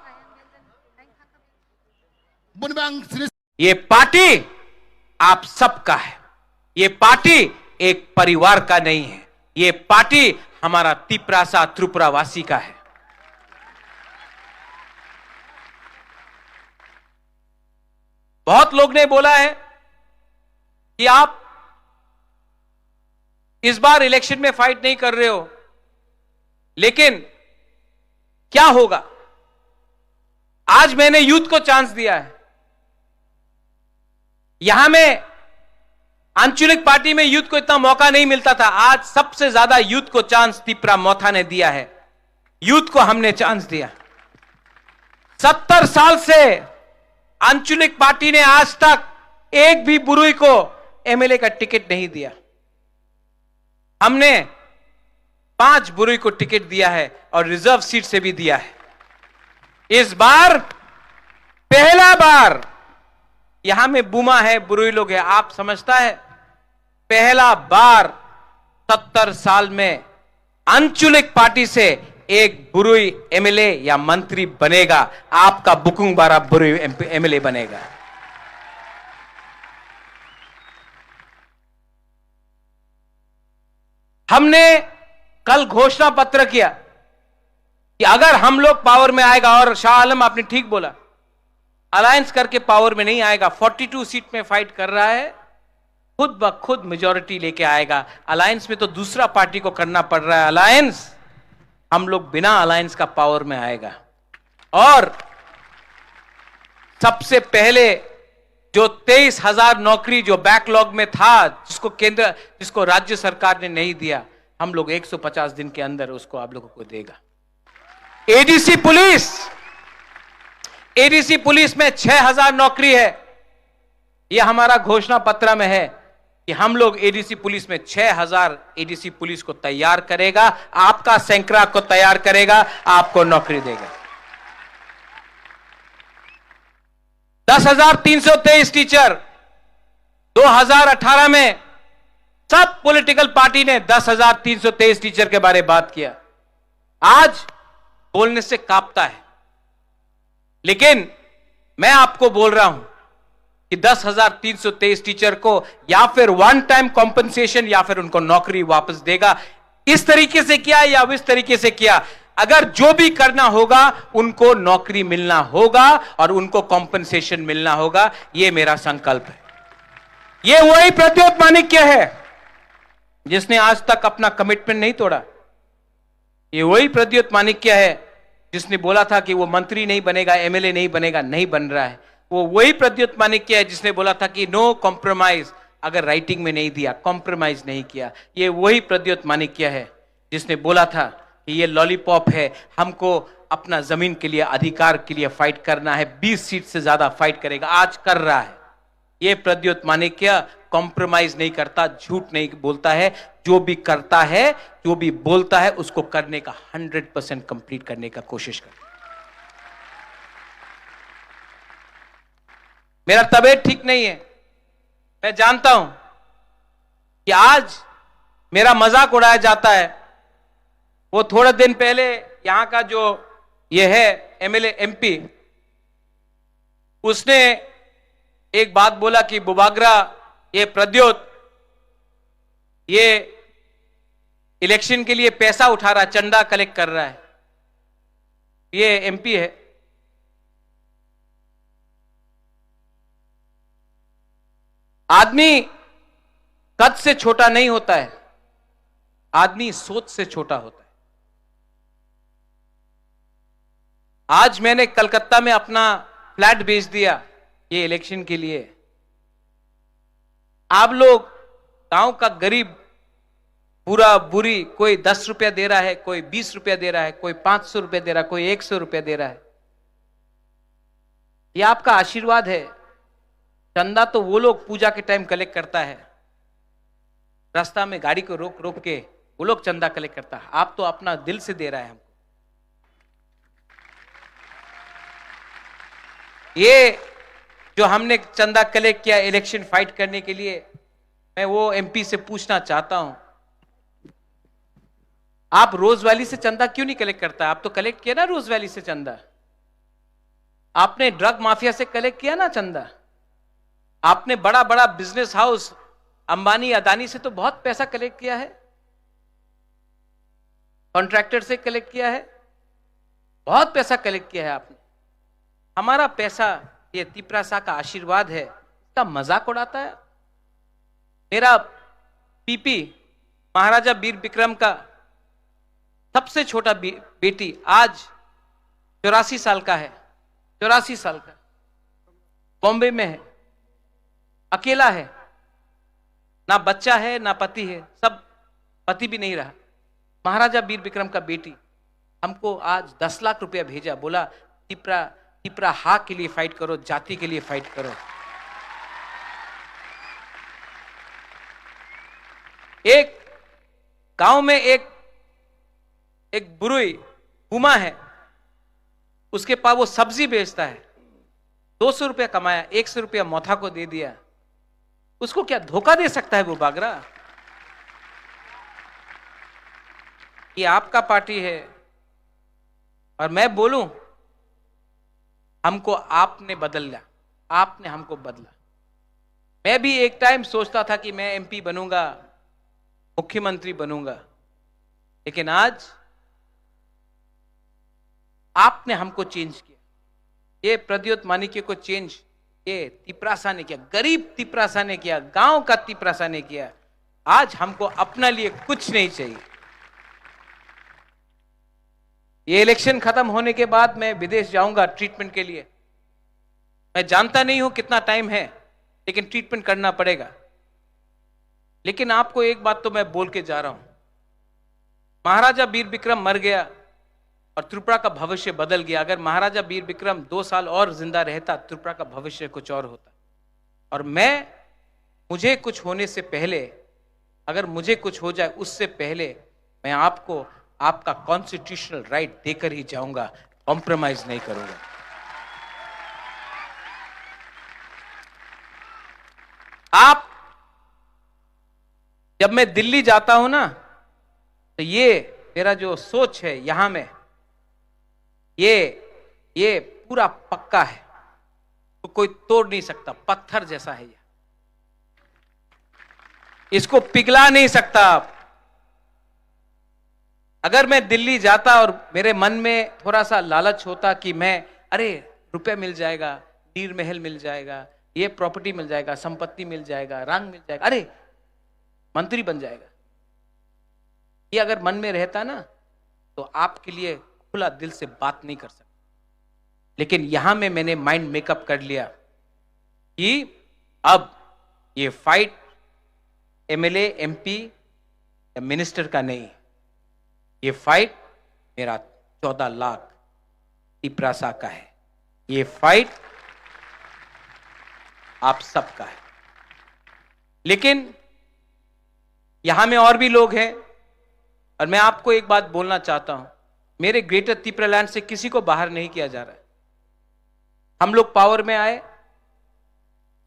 Boni bang sini ये पार्टी आप सबका है, ये पार्टी एक परिवार का नहीं है, ये पार्टी हमारा तिपरासा त्रिपुरावासी का है। बहुत लोग ने बोला है कि आप इस बार इलेक्शन में फाइट नहीं कर रहे हो, लेकिन क्या होगा? आज मैंने यूथ को चांस दिया है। यहां में आंचलिक पार्टी में यूथ को इतना मौका नहीं मिलता था, आज सबसे ज्यादा यूथ को चांस तिपरा मोथा ने दिया है। यूथ को हमने चांस दिया। सत्तर साल से आंचलिक पार्टी ने आज तक एक भी बुरुई को एमएलए का टिकट नहीं दिया। हमने पांच बुरुई को टिकट दिया है और रिजर्व सीट से भी दिया है। इस बार पहला बार यहां में बुमा है, बुरुई लोग है, आप समझता है, पहला बार सत्तर साल में आंचलिक पार्टी से एक बुरुई एमएलए या मंत्री बनेगा, आपका बुकुंग बारा बुरुई एमएलए बनेगा। हमने कल घोषणा पत्र किया कि अगर हम लोग पावर में आएगा, और शाह आलम आपने ठीक बोला, अलायंस करके पावर में नहीं आएगा, फोर्टी टू सीट में फाइट कर रहा है, खुद ब खुद मेजोरिटी लेके आएगा। अलायंस में तो दूसरा पार्टी को करना पड़ रहा है अलायंस, हम लोग बिना अलायंस का पावर में आएगा। और सबसे पहले जो तेईस हजार नौकरी जो बैकलॉग में था, जिसको केंद्र, जिसको राज्य सरकार ने नहीं दिया, हम लोग एक सौ पचास दिन के अंदर उसको आप लोगों को देगा। एडीसी पुलिस, एडीसी पुलिस में छह हजार नौकरी है, ये हमारा घोषणा पत्र में है कि हम लोग एडीसी पुलिस में छह हजार एडीसी पुलिस को तैयार करेगा, आपका सैकड़ा को तैयार करेगा, आपको नौकरी देगा। दस हजार तीन सौ तेईस टीचर, दो हजार अठारह में सब पॉलिटिकल पार्टी ने दस हजार तीन सौ तेईस टीचर के बारे बात किया। आज बोलने से कांपता है, लेकिन मैं आपको बोल रहा हूं कि दस हजार तीन सौ तेईस टीचर को या फिर वन टाइम कॉम्पेंसेशन या फिर उनको नौकरी वापस देगा। इस तरीके से किया या इस तरीके से किया, अगर जो भी करना होगा, उनको नौकरी मिलना होगा और उनको कॉम्पेंसेशन मिलना होगा। ये मेरा संकल्प है। ये वही प्रद्योत माणिक्य है जिसने आज तक अपना कमिटमेंट नहीं तोड़ा। ये वही प्रद्योत माणिक्य है जिसने बोला था कि वो मंत्री नहीं बनेगा, एमएलए नहीं बनेगा, नहीं बन रहा है। वो वही प्रद्योत माणिक्य है जिसने बोला था कि नो कॉम्प्रोमाइज, अगर राइटिंग में नहीं दिया, कॉम्प्रोमाइज नहीं किया। ये वही प्रद्योत माणिक्य है जिसने बोला था कि ये लॉलीपॉप है, हमको अपना जमीन के लिए, अधिकार के लिए फाइट करना है, बीस सीट से ज्यादा फाइट करेगा, आज कर रहा है। ये प्रद्योत माणिक्य कॉम्प्रोमाइज नहीं करता, झूठ नहीं बोलता है, जो भी करता है, जो भी बोलता है, उसको करने का, हंड्रेड परसेंट कंप्लीट करने का कोशिश करता है। मेरा तबीयत ठीक नहीं है, मैं जानता हूं कि आज मेरा मजाक उड़ाया जाता है। वो थोड़ा दिन पहले यहां का जो ये है एमएलए, एमपी, उसने एक बात बोला कि बुबागरा, ये प्रद्योत, ये इलेक्शन के लिए पैसा उठा रहा है, चंदा कलेक्ट कर रहा है। ये एमपी है। आदमी कद से छोटा नहीं होता है, आदमी सोच से छोटा होता है। आज मैंने कलकत्ता में अपना फ्लैट बेच दिया ये इलेक्शन के लिए। आप लोग गांव का गरीब, बूढ़ा बूढ़ी, कोई दस रुपया दे रहा है, कोई बीस रुपया दे रहा है, कोई पाँच सौ रुपया दे रहा है, कोई एक सौ रुपया दे रहा है, ये आपका आशीर्वाद है। चंदा तो वो लोग पूजा के टाइम कलेक्ट करता है, रास्ता में गाड़ी को रोक रोक के वो लोग चंदा कलेक्ट करता है। आप तो अपना दिल से दे रहा है हमको। ये जो हमने चंदा कलेक्ट किया इलेक्शन फाइट करने के लिए, मैं वो एमपी से पूछना चाहता हूं, आप रोज वैली से चंदा क्यों नहीं कलेक्ट करता? आप तो कलेक्ट किया ना रोज वैली से चंदा। आपने ड्रग माफिया से कलेक्ट किया ना चंदा। आपने बड़ा बड़ा बिजनेस हाउस अंबानी अदानी से तो बहुत पैसा कलेक्ट किया है, कॉन्ट्रैक्टर से कलेक्ट किया है, बहुत पैसा कलेक्ट किया है आपने। हमारा पैसा, ये तिपरासा का आशीर्वाद है, इसका मजाक उड़ाता है। मेरा पीपी महाराजा वीर विक्रम का सबसे छोटा बे-, बेटी आज चौरासी साल का है, चौरासी साल का, बॉम्बे में है, अकेला है, ना बच्चा है ना पति है, सब पति भी नहीं रहा। महाराजा वीर विक्रम का बेटी हमको आज दस लाख रुपया भेजा, बोला, तिपरा, तिपरा हा के लिए फाइट करो, जाति के लिए फाइट करो। एक गांव में एक एक बुरुई बुमा है, उसके पास वो सब्जी बेचता है, दो सौ रुपया कमाया, एक सौ रुपया मोथा को दे दिया। उसको क्या धोखा दे सकता है वो बागरा? ये आपका पार्टी है। और मैं बोलूं, हमको आपने बदल लिया, आपने हमको बदला। मैं भी एक टाइम सोचता था कि मैं एमपी बनूंगा, मुख्यमंत्री बनूंगा, लेकिन आज आपने हमको चेंज किया। ये प्रद्योत मानिक्य को चेंज ये तिपरासा ने किया, गरीब तिपरासा ने किया, गांव का तिपरासा ने किया। आज हमको अपना लिए कुछ नहीं चाहिए। ये इलेक्शन खत्म होने के बाद मैं विदेश जाऊंगा ट्रीटमेंट के लिए। मैं जानता नहीं हूं कितना टाइम है, लेकिन ट्रीटमेंट करना पड़ेगा। लेकिन आपको एक बात तो मैं बोल के जा रहा हूं, महाराजा वीर विक्रम मर गया और त्रिपुरा का भविष्य बदल गया। अगर महाराजा वीर विक्रम दो साल और जिंदा रहता, त्रिपुरा का भविष्य कुछ और होता। और मैं, मुझे कुछ होने से पहले, अगर मुझे कुछ हो जाए, उससे पहले मैं आपको आपका कॉन्स्टिट्यूशनल राइट देकर ही जाऊंगा, कॉम्प्रोमाइज नहीं करूंगा। आप, जब मैं दिल्ली जाता हूं ना, तो ये मेरा जो सोच है यहां में, ये ये पूरा पक्का है, तो कोई तोड़ नहीं सकता, पत्थर जैसा है ये, इसको पिघला नहीं सकता आप। अगर मैं दिल्ली जाता और मेरे मन में थोड़ा सा लालच होता कि मैं, अरे, रुपया मिल जाएगा, नीर महल मिल जाएगा, ये प्रॉपर्टी मिल जाएगा, संपत्ति मिल जाएगा, रंग मिल जाएगा, अरे, मंत्री बन जाएगा, ये अगर मन में रहता ना, तो आपके लिए खुला दिल से बात नहीं कर सकता। लेकिन यहां में मैंने माइंड मेकअप कर लिया कि अब ये फाइट एमएलए, एमपी या मिनिस्टर का नहीं, ये फाइट मेरा चौदह लाख तिपरासा का है, ये फाइट आप सबका है। लेकिन यहां में और भी लोग हैं, और मैं आपको एक बात बोलना चाहता हूं, मेरे ग्रेटर तिपरालैंड से किसी को बाहर नहीं किया जा रहा है। हम लोग पावर में आए,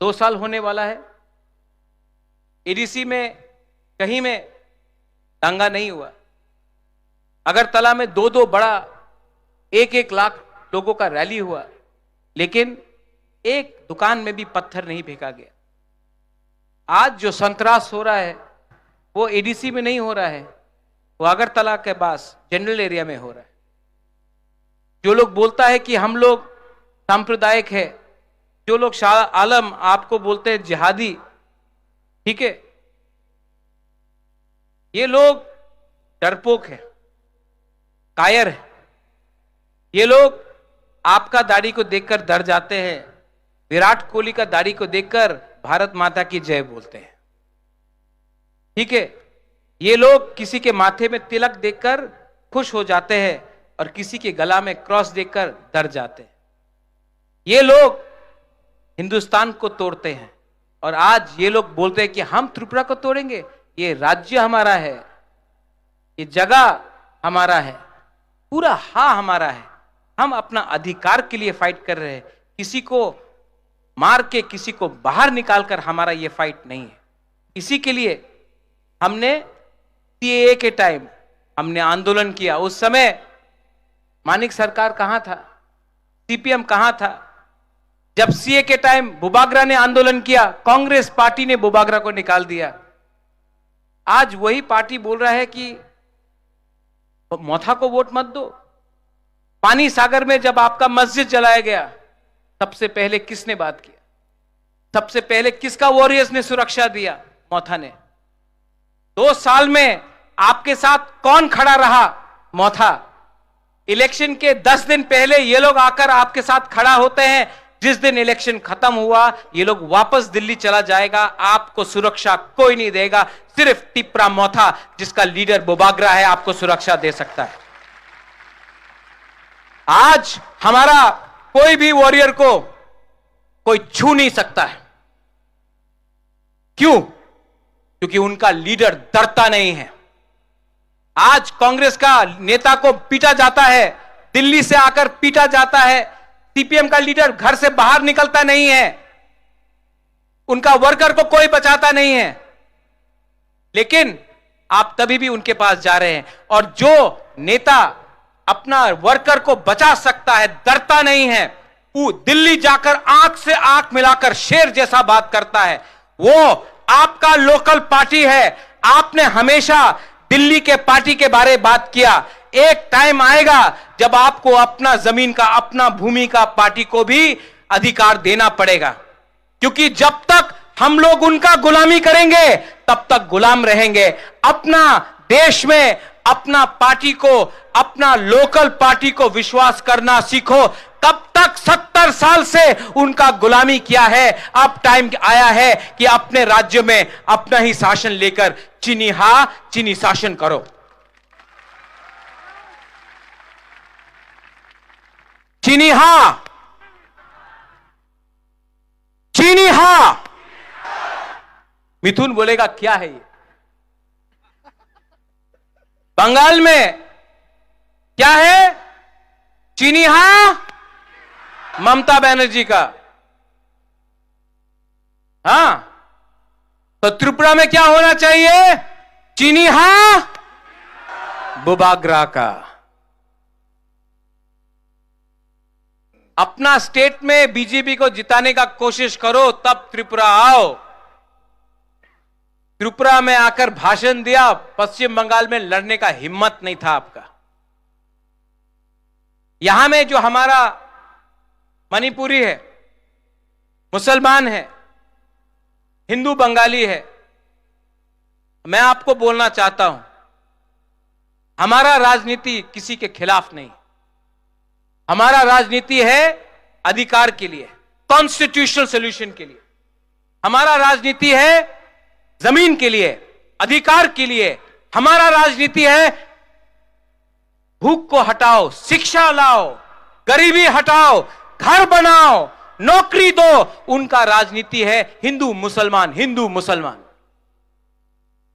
दो साल होने वाला है, एडीसी में कहीं में दंगा नहीं हुआ। अगरतला में दो दो बड़ा, एक एक लाख लोगों का रैली हुआ, लेकिन एक दुकान में भी पत्थर नहीं फेंका गया। आज जो संतरास हो रहा है, वो एडीसी में नहीं हो रहा है, वो अगरतला के पास जनरल एरिया में हो रहा है। जो लोग बोलता है कि हम लोग सांप्रदायिक है, जो लोग शाह आलम आपको बोलते हैं जिहादी, ठीक है, ये लोग डरपोक है, कायर है, ये लोग आपका दाढ़ी को देखकर डर जाते हैं, विराट कोहली का दाढ़ी को देखकर भारत माता की जय बोलते हैं। ठीक है, ये लोग किसी के माथे में तिलक देखकर खुश हो जाते हैं और किसी के गला में क्रॉस देखकर डर जाते हैं। ये लोग हिंदुस्तान को तोड़ते हैं और आज ये लोग बोलते हैं कि हम त्रिपुरा को तोड़ेंगे, ये राज्य हमारा है, ये जगह हमारा है, पूरा हा हमारा है। हम अपना अधिकार के लिए फाइट कर रहे हैं, किसी को मार के, किसी को बाहर निकाल कर हमारा ये फाइट नहीं है। इसी के लिए हमने सीएए के टाइम हमने आंदोलन किया। उस समय मानिक सरकार कहाँ था, सीपीएम कहाँ था? जब सीएए के टाइम बुबागरा ने आंदोलन किया, कांग्रेस पार्टी ने बुबागरा को निकाल दिया। आज वही पार्टी बोल रहा है कि मोथा को वोट मत दो। पानी सागर में जब आपका मस्जिद जलाया गया, सबसे पहले किसने बात किया? सबसे पहले किसका वॉरियर्स ने सुरक्षा दिया? मोथा ने। दो साल में आपके साथ कौन खड़ा रहा? मोथा। इलेक्शन के दस दिन पहले ये लोग आकर आपके साथ खड़ा होते हैं, जिस दिन इलेक्शन खत्म हुआ, ये लोग वापस दिल्ली चला जाएगा, आपको सुरक्षा कोई नहीं देगा, सिर्फ टिपरा मोथा, जिसका लीडर बुबागरा है, आपको सुरक्षा दे सकता है। आज हमारा कोई भी वॉरियर को कोई छू नहीं सकता है। क्यों? क्योंकि उनका लीडर डरता नहीं है। आज कांग्रेस का नेता को पीटा जाता है, दिल्ली से आकर पीटा जाता है, सीपीएम का लीडर घर से बाहर निकलता नहीं है, उनका वर्कर को कोई बचाता नहीं है, लेकिन आप तभी भी उनके पास जा रहे हैं। और जो नेता अपना वर्कर को बचा सकता है, डरता नहीं है, वो दिल्ली जाकर आंख से आंख मिलाकर शेर जैसा बात करता है, वो आपका लोकल पार्टी है। आपने हमेशा दिल्ली के पार्टी के बारे बात किया। एक टाइम आएगा जब आपको अपना जमीन का, अपना भूमि का पार्टी को भी अधिकार देना पड़ेगा, क्योंकि जब तक हम लोग उनका गुलामी करेंगे, तब तक गुलाम रहेंगे। अपना देश में अपना पार्टी को, अपना लोकल पार्टी को विश्वास करना सीखो। कब तक सत्तर साल से उनका गुलामी किया है? अब टाइम आया है कि अपने राज्य में अपना ही शासन लेकर चीनी हा, चीनी शासन करो। चीनी हा, चीनी हा। मिथुन बोलेगा, क्या है ये? बंगाल में क्या है? चीनी हा, ममता बनर्जी का। हाँ, तो त्रिपुरा में क्या होना चाहिए? चीनी हा, बुबागरा का। अपना स्टेट में बीजेपी को जिताने का कोशिश करो, तब त्रिपुरा आओ। त्रिपुरा में आकर भाषण दिया, पश्चिम बंगाल में लड़ने का हिम्मत नहीं था आपका। यहां में जो हमारा मणिपुरी है, मुसलमान है, हिंदू बंगाली है, मैं आपको बोलना चाहता हूं, हमारा राजनीति किसी के खिलाफ नहीं। हमारा राजनीति है अधिकार के लिए, कॉन्स्टिट्यूशनल सॉल्यूशन के लिए। हमारा राजनीति है जमीन के लिए, अधिकार के लिए। हमारा राजनीति है भूख को हटाओ, शिक्षा लाओ, गरीबी हटाओ, घर बनाओ, नौकरी दो। उनका राजनीति है हिंदू मुसलमान, हिंदू मुसलमान।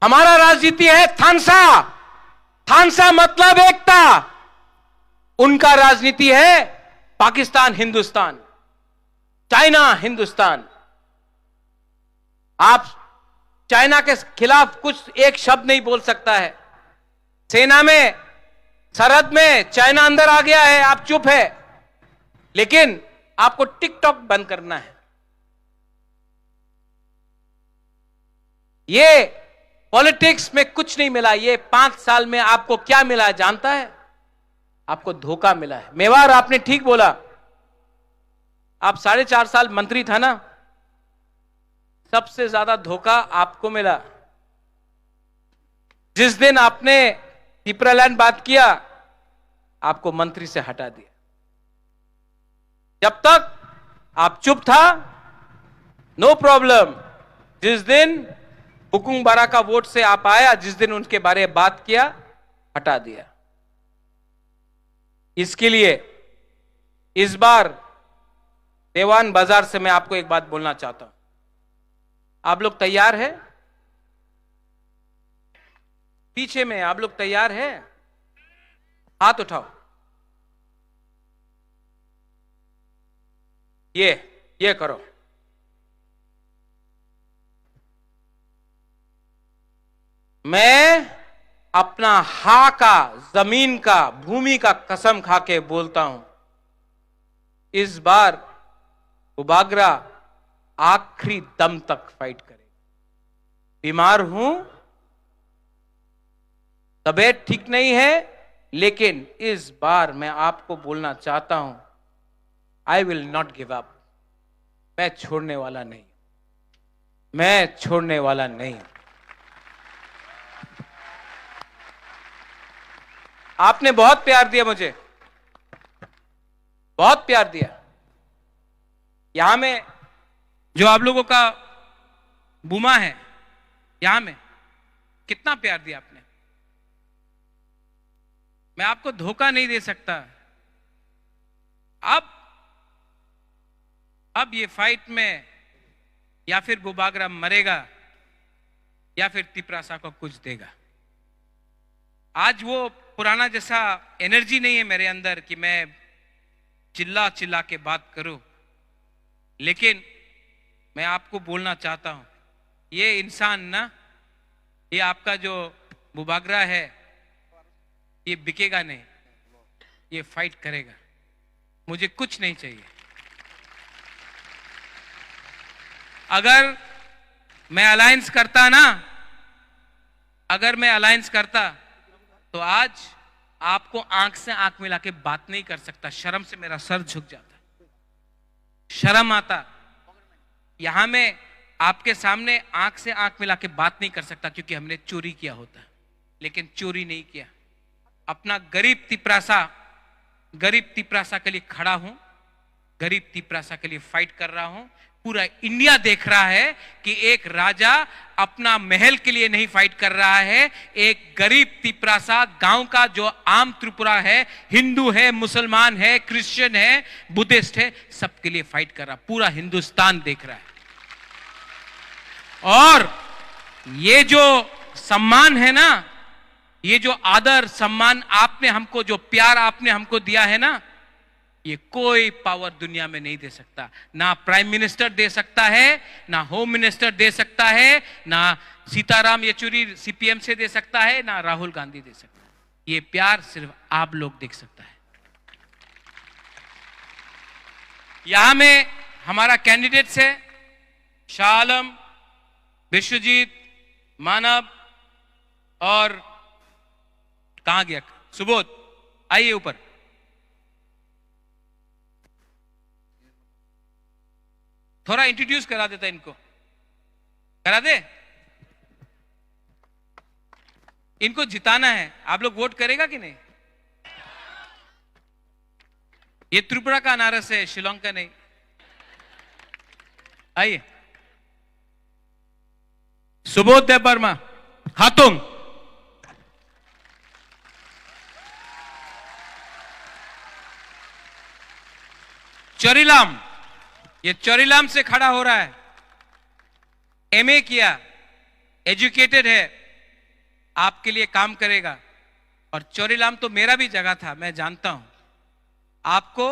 हमारा राजनीति है थानसा। थानसा मतलब एकता। उनका राजनीति है पाकिस्तान हिंदुस्तान, चाइना हिंदुस्तान। आप चाइना के खिलाफ कुछ एक शब्द नहीं बोल सकता है। सेना में, सरहद में चाइना अंदर आ गया है, आप चुप है, लेकिन आपको टिकटॉक बंद करना है। ये पॉलिटिक्स में कुछ नहीं मिला। ये पांच साल में आपको क्या मिला है जानता है? आपको धोखा मिला है। मेवाड़, आपने ठीक बोला, आप साढ़े चार साल मंत्री था ना, सबसे ज्यादा धोखा आपको मिला। जिस दिन आपने टिपरालैंड बात किया, आपको मंत्री से हटा दिया। जब तक आप चुप था, नो प्रॉब्लम। जिस दिन बुकुंग बारा का वोट से आप आया, जिस दिन उनके बारे बात किया, हटा दिया। इसके लिए इस बार देवान बाजार से मैं आपको एक बात बोलना चाहता हूं। आप लोग तैयार है? पीछे में आप लोग तैयार है? हाथ उठाओ। ये, ये करो। मैं अपना हा का, जमीन का, भूमि का कसम खा के बोलता हूं, इस बार बुबागरा आखिरी दम तक फाइट करेगा। बीमार हूं, तबीयत ठीक नहीं है, लेकिन इस बार मैं आपको बोलना चाहता हूं, I will not give up। मैं छोड़ने वाला नहीं, मैं छोड़ने वाला नहीं। आपने बहुत प्यार दिया मुझे, बहुत प्यार दिया। यहां में जो आप लोगों का बुमा है, यहां में कितना प्यार दिया आपने। मैं आपको धोखा नहीं दे सकता। अब, अब ये फाइट में या फिर बुबागरा मरेगा या फिर तिपरासा को कुछ देगा। आज वो पुराना जैसा एनर्जी नहीं है मेरे अंदर कि मैं चिल्ला चिल्ला के बात करूं, लेकिन मैं आपको बोलना चाहता हूं, ये इंसान ना, ये आपका जो बुबागरा है, ये बिकेगा नहीं, ये फाइट करेगा। मुझे कुछ नहीं चाहिए। अगर मैं अलायंस करता ना, अगर मैं अलायंस करता, तो आज आपको आंख से आंख मिला के बात नहीं कर सकता, शर्म से मेरा सर झुक जाता, शर्म आता। यहां मैं आपके सामने आंख से आंख मिला के बात नहीं कर सकता, क्योंकि हमने चोरी किया होता, लेकिन चोरी नहीं किया। अपना गरीब तिपरासा, गरीब तिपरासा के लिए खड़ा हूं, गरीब तिपरासा के लिए फाइट कर रहा हूं। पूरा इंडिया देख रहा है कि एक राजा अपना महल के लिए नहीं फाइट कर रहा है, एक गरीब तिपरासा गांव का, जो आम त्रिपुरा है, हिंदू है, मुसलमान है, क्रिश्चियन है, बुद्धिस्ट है, सबके लिए फाइट कर रहा, पूरा हिंदुस्तान देख रहा है। और ये जो सम्मान है ना, ये जो आदर सम्मान आपने हमको, जो प्यार आपने हमको दिया है ना, ये कोई पावर दुनिया में नहीं दे सकता। ना प्राइम मिनिस्टर दे सकता है, ना होम मिनिस्टर दे सकता है, ना सीताराम येचुरी सीपीएम से दे सकता है, ना राहुल गांधी दे सकता है। ये प्यार सिर्फ आप लोग दे सकता है। यहां में हमारा कैंडिडेट्स है, शाह आलम, विश्वजीत, मानव और कहां गया सुबोध? आइए ऊपर। थोड़ा इंट्रोड्यूस करा देता इनको, करा दे। इनको जिताना है, आप लोग वोट करेगा कि नहीं? ये त्रिपुरा का अनारस है, शिलोंग का नहीं। आइए। सुबोध देबबर्मा, हातुंग। चोरीलाम, ये चोरीलाम से खड़ा हो रहा है। एमए किया, एजुकेटेड है, आपके लिए काम करेगा। और चोरीलाम तो मेरा भी जगह था, मैं जानता हूं। आपको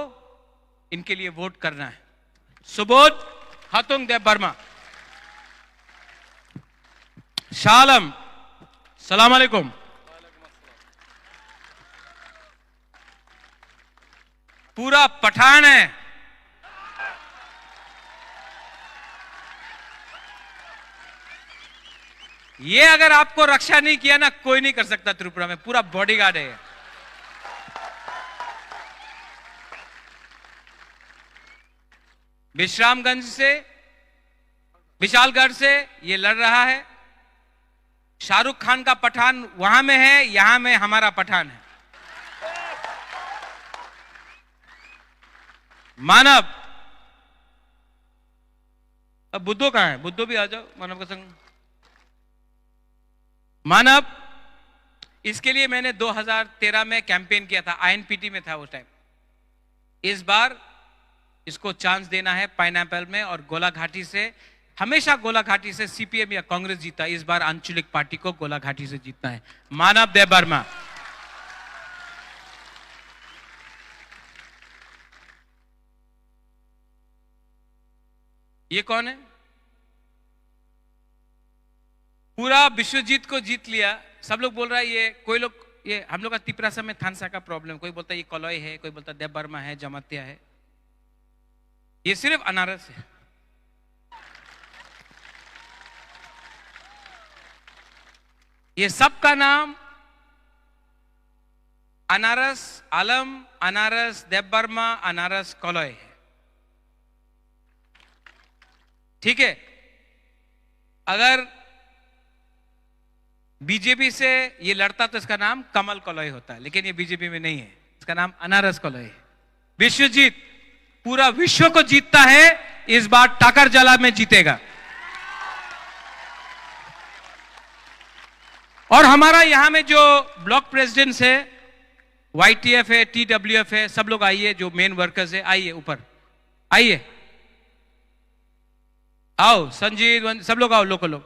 इनके लिए वोट करना है। सुबोध हातुंग देबबर्मा। शाह आलम, सलाम अलैकुम। पूरा पठान है। ये अगर आपको रक्षा नहीं किया ना, कोई नहीं कर सकता त्रिपुरा में, पूरा बॉडीगार्ड है। विश्रामगंज से, विशालगढ़ से ये लड़ रहा है। शाहरुख खान का पठान वहां में है, यहां में हमारा पठान है। मानव, अब बुद्धो कहाँ है? बुद्धो भी आ जाओ, मानव का संग। मानव, इसके लिए मैंने दो हज़ार तेरह में कैंपेन किया था, आईएनपीटी में था उस टाइम। इस बार इसको चांस देना है पाइनएप्पल में, और गोलाघाटी से, हमेशा गोलाघाटी से सीपीएम या कांग्रेस जीता, इस बार आंचलिक पार्टी को गोलाघाटी से जीतना है। मानव देबबर्मा। ये कौन है? पूरा विश्वजीत को जीत लिया। सब लोग बोल रहा है, ये कोई लोग, ये हम लोग का तिपरासा में थानसा का प्रॉब्लम, कोई बोलता है ये कलई है, कोई बोलता है देबबर्मा है, जमातिया है। ये सिर्फ अनारस है। ये सबका नाम अनारस आलम, अनारस देबबर्मा, अनारस कलई है। ठीक है, अगर बीजेपी से ये लड़ता तो इसका नाम कमल कलई होता है, लेकिन ये बीजेपी में नहीं है, इसका नाम अनारस कलई है। विश्वजीत पूरा विश्व को जीतता है, इस बार टाकरजाला में जीतेगा। और हमारा यहाँ में जो ब्लॉक प्रेसिडेंट्स है, वाईटीएफ है, टीडब्ल्यूएफ है, सब लोग आइए, जो मेन वर्कर्स है, आइए ऊपर, आइए, आओ संजीव, वन-, सब लोग आओ, लोकल लोग,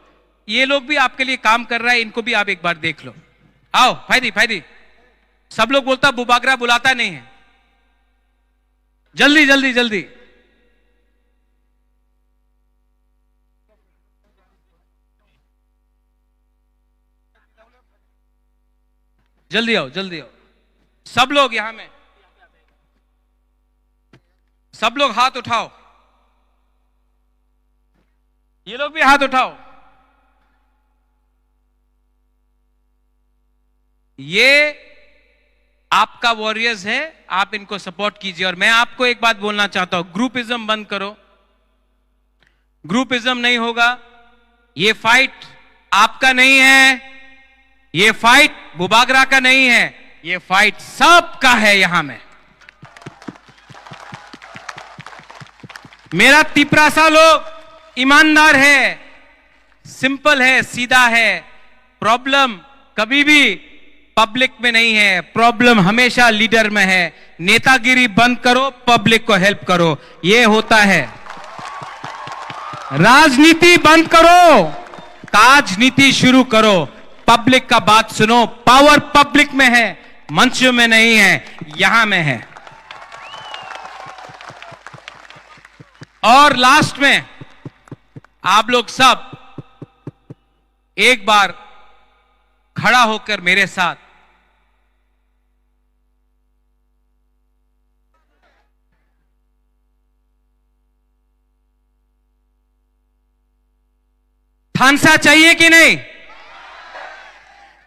ये लोग भी आपके लिए काम कर रहा है, इनको भी आप एक बार देख लो। आओ फायदी फायदी, सब लोग बोलता बुबागरा बुलाता नहीं है, जल्दी जल्दी जल्दी। जल्दी आओ, जल्दी आओ। सब लोग यहाँ में, सब लोग हाथ उठाओ। ये लोग भी हाथ उठाओ। ये आपका वॉरियर्स है, आप इनको सपोर्ट कीजिए। और मैं आपको एक बात बोलना चाहता हूं, ग्रुपिज्म बंद करो, ग्रुपिज्म नहीं होगा। ये फाइट आपका नहीं है, ये फाइट बुबागरा का नहीं है, ये फाइट सबका है। यहां में मेरा तिपरासा लोग ईमानदार है, सिंपल है, सीधा है। प्रॉब्लम कभी भी पब्लिक में नहीं है, प्रॉब्लम हमेशा लीडर में है। नेतागिरी बंद करो, पब्लिक को हेल्प करो, ये होता है। राजनीति बंद करो, काजनीति शुरू करो, पब्लिक का बात सुनो। पावर पब्लिक में है, मंच में नहीं है, यहां में है। और लास्ट में आप लोग सब एक बार खड़ा होकर मेरे साथ थानसा चाहिए कि नहीं?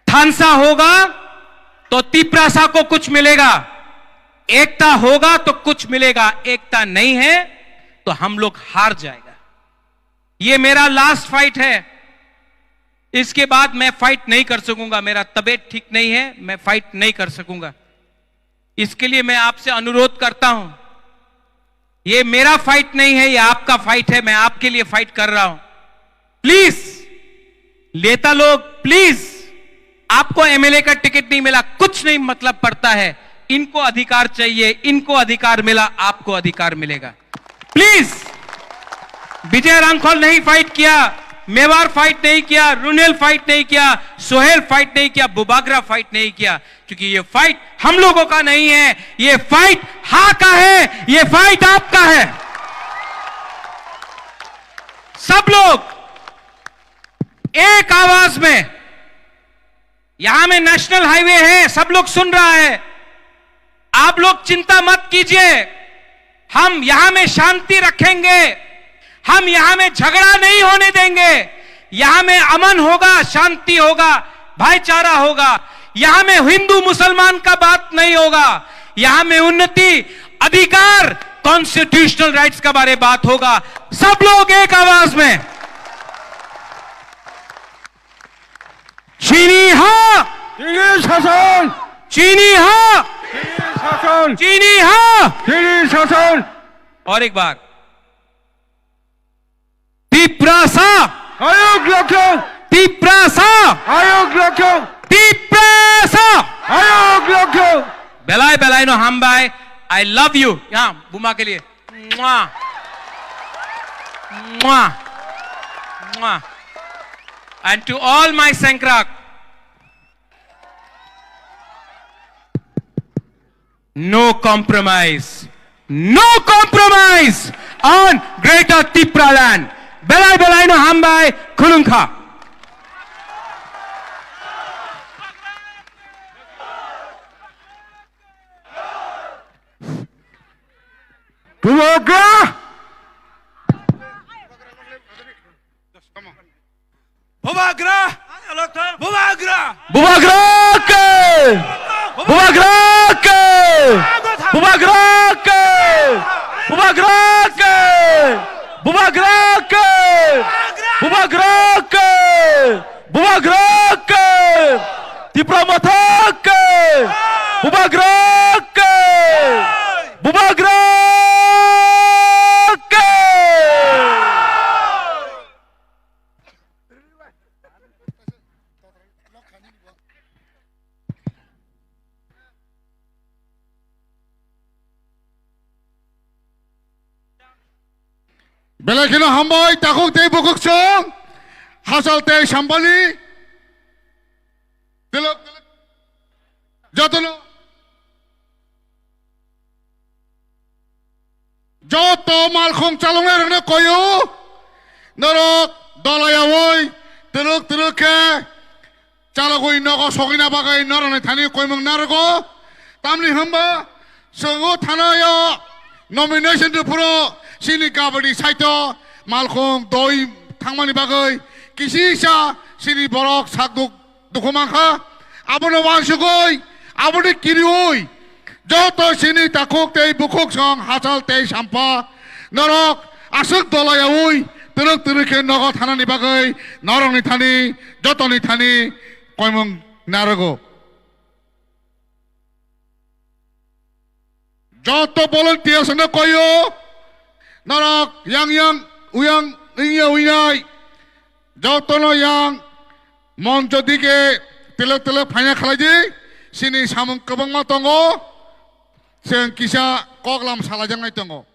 थानसा होगा तो तिपरासा को कुछ मिलेगा, एकता होगा तो कुछ मिलेगा, एकता नहीं है तो हम लोग हार जाएगा। ये मेरा लास्ट फाइट है, इसके बाद मैं फाइट नहीं कर सकूंगा, मेरा तबीयत ठीक नहीं है, मैं फाइट नहीं कर सकूंगा। इसके लिए मैं आपसे अनुरोध करता हूं, ये मेरा फाइट नहीं है, ये आपका फाइट है, मैं आपके लिए फाइट कर रहा हूं। प्लीज नेता लोग, प्लीज, आपको एमएलए का टिकट नहीं मिला, कुछ नहीं मतलब पड़ता है। इनको अधिकार चाहिए, इनको अधिकार मिला, आपको अधिकार मिलेगा। प्लीज, विजय रांखल नहीं फाइट किया, मेवार फाइट नहीं किया, रुनेल फाइट नहीं किया, सोहेल फाइट नहीं किया, बुबागरा फाइट नहीं किया, क्योंकि ये फाइट हम लोगों का नहीं है, ये फाइट हा का है, ये फाइट आपका है। सब लोग एक आवाज में, यहां में नेशनल हाईवे है, सब लोग सुन रहा है, आप लोग चिंता मत कीजिए, हम यहां में शांति रखेंगे, हम यहां में झगड़ा नहीं होने देंगे, यहां में अमन होगा, शांति होगा, भाईचारा होगा, यहां में हिंदू मुसलमान का बात नहीं होगा, यहां में उन्नति, अधिकार, कॉन्स्टिट्यूशनल राइट्स का बारे बात होगा। सब लोग एक आवाज में, চিনি হা, চিনি শাসন, চিনি হা, চিনি শাসন, চিনি হা। চিনি শাসন। और एक बार। Tiprasa! Ayuk lokyo! Tiprasa! Ayuk lokyo! Tiprasa! Ayuk lokyo! Belai belai no hambai. I love you. यहाँ बुमा के लिए। Mwah. Mwah. Mwah. And to all my Sengkrak, no compromise. No compromise on Greater Tipraland. Belai belai no hambai khulungkha. Bubagra! Bubagra! Bubagra! Bubagra ke! Bubagra ke! Bubagra ke! Bubagra ke! Bubagra ke! Bubagra ke! Bubagra ke! Tipra Motha ke! Bubagra ke! Bubagra ke! Belai kheno hambai, takhuk tei bukhuk song, hachal tei sampani, telok, jotono. Joto malkhung chaloknai rokno koyo, norok dolayawi twrwk twrwk khe chalogwi nogo sogwina bagwi norokni thani koimung narwgo. Tamni hwnba chwng o thanaio nomination rwphuru chini kabaddi saito malkhung doi thangmani bagwi kisisa chini borok sakduk dukhu mankha. Abono wansugwi, aboni kiriwi, joto chini takhuk tei bukhuk song hachal tei sampa norok aswk dolayawi twrwk twrwk khe nogo thanani bagwi norokni thani, jotoni thani koimung narwgo. Joto volunteers no koyo, norok yang yang uyang wngya winai, jotono yang moncho dige telok telok phaina khlai di, chini samung kwbangma tongo, chwng kisa koklam salajaknai tongo.